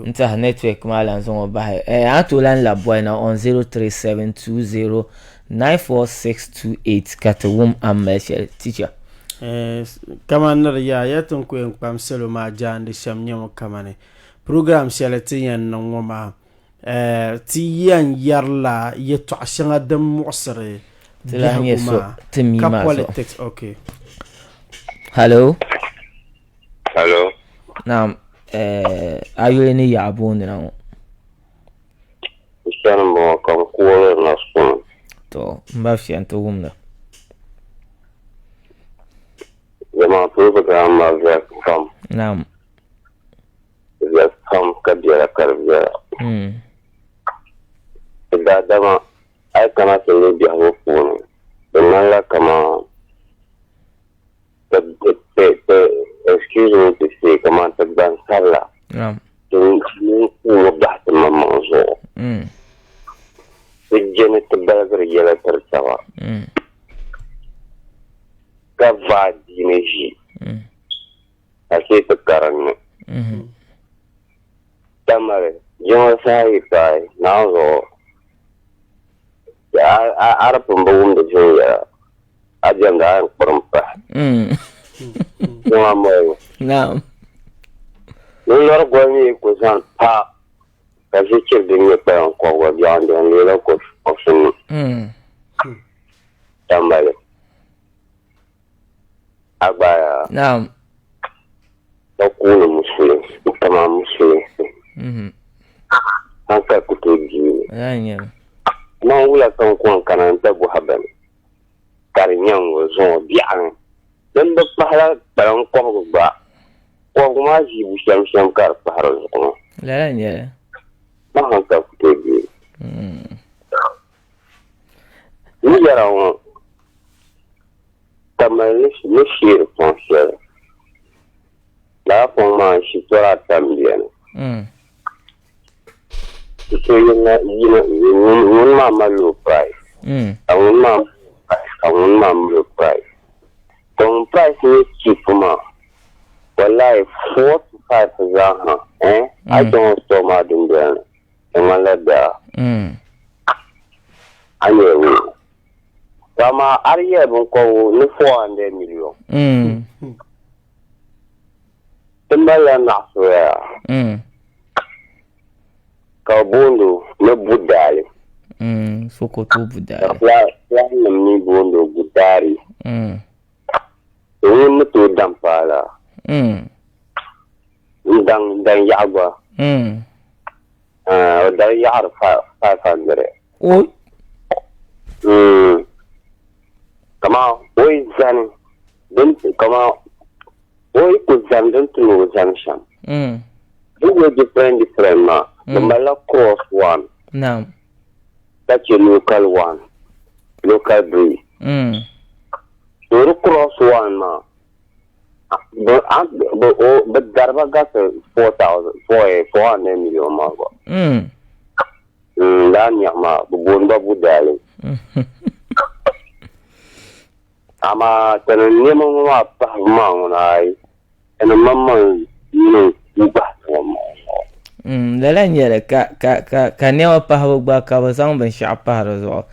n tiɛha network maa lan zaŋ o bahi. Eh, a tooi lan labi boli na on 0372094628 ka ti wum a ni mali shɛli. Teacher. Eh, kamani ni di yaa ya ti ni ku yɛn kpam salo maa jaandi shɛm nyɛmi kamani program shɛli ti yɛn niŋ ŋɔ maa Eh, ti yɛn yɛrila yɛtɔɣa shɛŋa din muɣisiri biɛhigu maa ka politics okay. Hello. Hello. Naam, eh, a yuli ni yaɣa booni na ŋɔ. Sani m-bɔŋɔ ka n koori na suŋ. To, m ba fiɛn ti wumda. Jama program maa viɛli pam. Naam. Viɛli pam ka biɛla ka di viɛla. Ti daadama a yi kana ti lihi biɛhigu puuni, di ŋmanila kaman excuse me to say kaman ti gbansabila ti ninkuugi bahi ti maŋmaŋ zuɣu. Ti je ni ti baligiri yɛla tiri taba ka vaai diini ʒi. Ashe ti karinmi. Tamale, jiŋli saha yi paai, Naawuni zuɣu A di pun bi wumdi viɛnyɛla, a diɛmdi a yɛn kpurim pahi. Yiŋa mɔyibu. Naam. Ni lɔri goli mi yi ku zani pa ka ʒi chiri din nyɛ kpalaŋ kɔbiga biɛɣu n-di n leela kɔbisinu. Tambali. A gbaaya. Naam. Ka kuuni musulinsi kaman musulinsi. Hankali ku tooi deei. Lala n-nyɛ li. Man wula ka n kɔŋ kana n-ti bɔhi bini ka di nyɛ ŋ-ŋɔ zuŋɔ biɛɣuni din bi pahila kpalaŋ kɔbigu gba, kɔbigu maa ʒii bushɛm shɛm ka di pahi di zuɣu maa. Lala n-nyɛ li. Man hankali ku tooi deei. N ni yɛra ŋɔ, ka mali ni sheeri fɔŋ shɛli. Lala fɔŋ maa shitɔri ata m-beni. Shitɔ yino ŋun maa mali low price, ka ŋun maa mali price, ka ŋun maa mali price. Ka ŋun price nyɛ cheap maa, wallahi 4 to 5 zaa ha, eh, a yi chaŋ o store maa dundoli ni, di ŋmanila daa. A nyɛ o. To amaa a di yɛli binkɔbigu ni 400 million. Ti malila naɣiso yaa ka bɛ booni o ni Budaali. So ka o tooi Budaali. Ka Fulaannima mi booni o Gudaari. To ŋun ni tooi daŋ paai la. N-daŋ daŋ yaɣa gba. O dari yaɣiri 500. Oi. Kaman o yi zani din kaman o yi ku zani din tu ni o zani shɛm. Di nyɛ different different maa, di malila cross one. Naam. Ka chɛ local one, local breed. So di cross one maa, Bɛ dariba gariti 400 million maa gba. Lala niɣi maa, bɛ booni ba Budaali. Amaa ti ni nɛma ŋɔ maa pahibu maa ŋuna ayi, ti ni maŋmaŋ niŋ n bahi ti maŋmaŋ zuɣu. Lala n-nyɛ li ka nɛma pahibu gba ka bɛ zaŋ binshɛɣu pahi di zuɣu.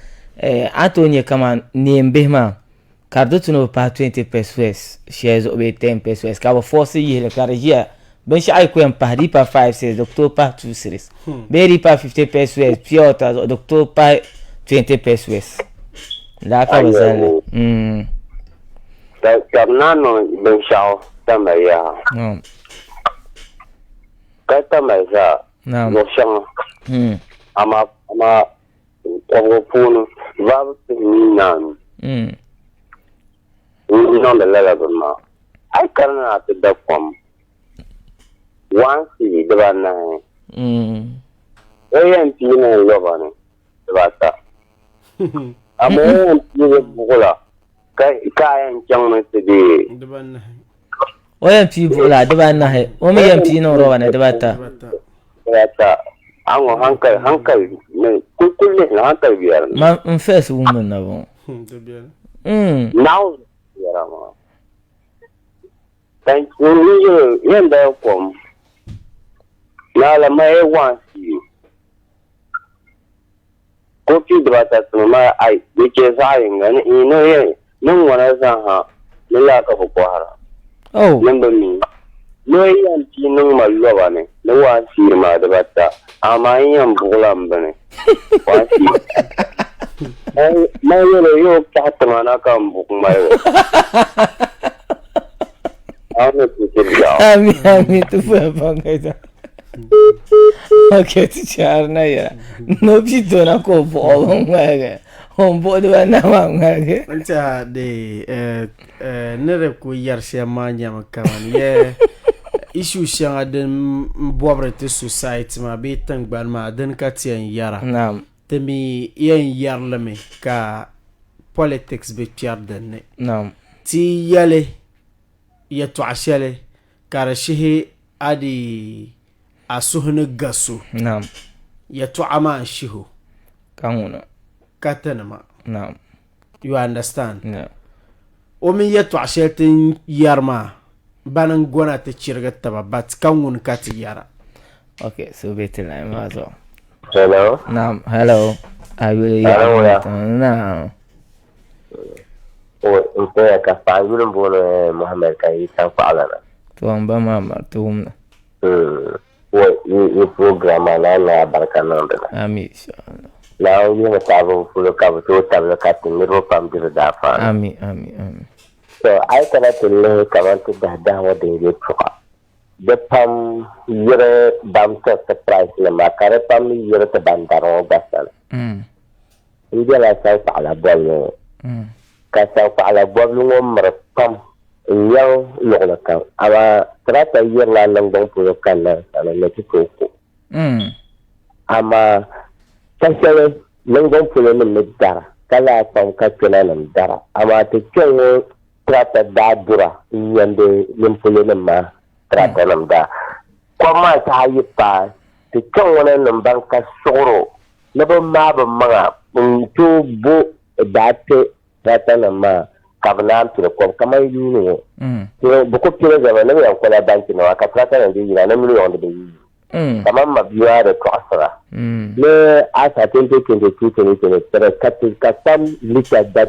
A ni tooi nya kaman neembihi maa Ka di tu ni bi pahi 20 pesewas shɛli zuɣu bee 10 pesewas ka bi force yihili ka di ʒiya binshɛɣu yi ku yɛn pahi di yi pa 5 cedis di ku tooi pahi 2 cedis bee di yi pa 50 pesewas pure water zuɣu di ku tooi pahi 20 pesewas laa ka bi zali li. Ka bi naan niŋ binshɛɣu tamali yaha ka tamali zaa luɣ shɛŋa amaa Kɔbigu puuni vaabu pihinii ni anu n-niŋdi lala bini maa. A yi kana ni a ti da kom 1 cedi dibaanahi, o yɛn pii niŋ lɔba ni dibaata. Amaa o yɛn pii li buɣila ka a yɛn chaŋmi ti deei. O yɛn pii buɣila dibaanahi, o mi yɛn pii niŋ roba ni dibaata. Dibaata. A ŋɔ hankali, hankali, ni kuli kuli lihi ni hankali biɛri ni. Man n first wumbu na bɔŋɔ. Naawuni biɛra maa. Ka n yɛn daya kom. Naala ma ye one cedi. Kopi dibata timi maa ai di chɛ zaɣ yinga ni n ni yɛn niŋ ŋɔna zaa ha ni laa ka bɛ kɔhira. Oh. Ni bɛ mi ni o yɛn pii niŋ ma lɔba ni ni waansiiri maa dibata, amaa n yɛn buɣila m bini waansiiri. Man yɛl o, Yoo kpɛhi ti ma na ka m buɣi ŋmaligi. Naawuni ni ti ti biɛɣu. Ami, ami, ti puya pam ka yi Ok, ti chɛri na yɛla ni o pii toona ka o buɣi o bin ŋmaligi o ni buɣi dibanahi maa ŋmaligi. N tiɛha di ni di ku yɛri shɛm maa nyɛmi kaman yɛ issue shɛŋa din bɔbiri ti society maa bee tingbani maa dini ka ti yɛn yɛra. Naam. Ti mi yɛn yɛri li mi ka politics bi kpɛri dinni. Naam. Ti yɛli yɛtɔɣa shɛli ka di shihi a di a suhu ni ga so. Naam. Yɛtɔɣa maa n-shihi o. Ka ŋuna. Ka tinima. Naam. You understand? Yeah. O mini yɛtɔɣa shɛli ti yɛri maa bani n-gona ti chirigi taba but ka ŋuni ka ti yɛra. Okay, so be ti line maa zuɣu. Hello. Naam, hello. A yuli yaɣa naam. O n paya ka paɣa yuli n booni Mohammed ka yi tankpaɣu la na. To n ba Muhammad ti wumda. O yi program maa Naawuni niŋ abarika niŋ di ni. Ami inshallah. Naawuni yihimi tabi polo ka bi tooi tabili ka ti niriba pam diri daafaani. Ami ami ami. To a yi kana ti lihi kaman ti dahi dahi ŋɔ din yi tuɣa di pam yiri ban tiriti price nim maa ka di pam mi yiri ti ban dari ŋɔ gba sani. N bela saŋkpaɣila bɔbili ŋɔ ka saŋkpaɣila bɔbili ŋɔ miri pam n-nyaŋ luɣili kam amaa tirata yirila niŋgbuŋ polo kanna n sani ni ti tooi ku. Amaa ka shɛli niŋgbuŋ polo nim ni dara ka laa kpam ka kpɛna nim dara amaa ti kpɛŋ ŋɔ tirata daa dura n-nyandi nimpolo nim maa tirata nim daa. Kom maa saha yi paai ti kpɛŋ ŋɔ na nim ban ka suɣuro ni bɛ maai bɛ maŋa n-tooi bo daa ti tirata nim maa ka bɛ naan pili kom kamani yuuni ŋɔ. Bɛ ku piligimi ni bɛ yɛn kola banchi nima ka tirata nim dii yina ni miliɔn di bɛ yi yi. Kamani ma bia maa di tɔɣisira ni asa 2022-2023 ka ti ka kpam lita da.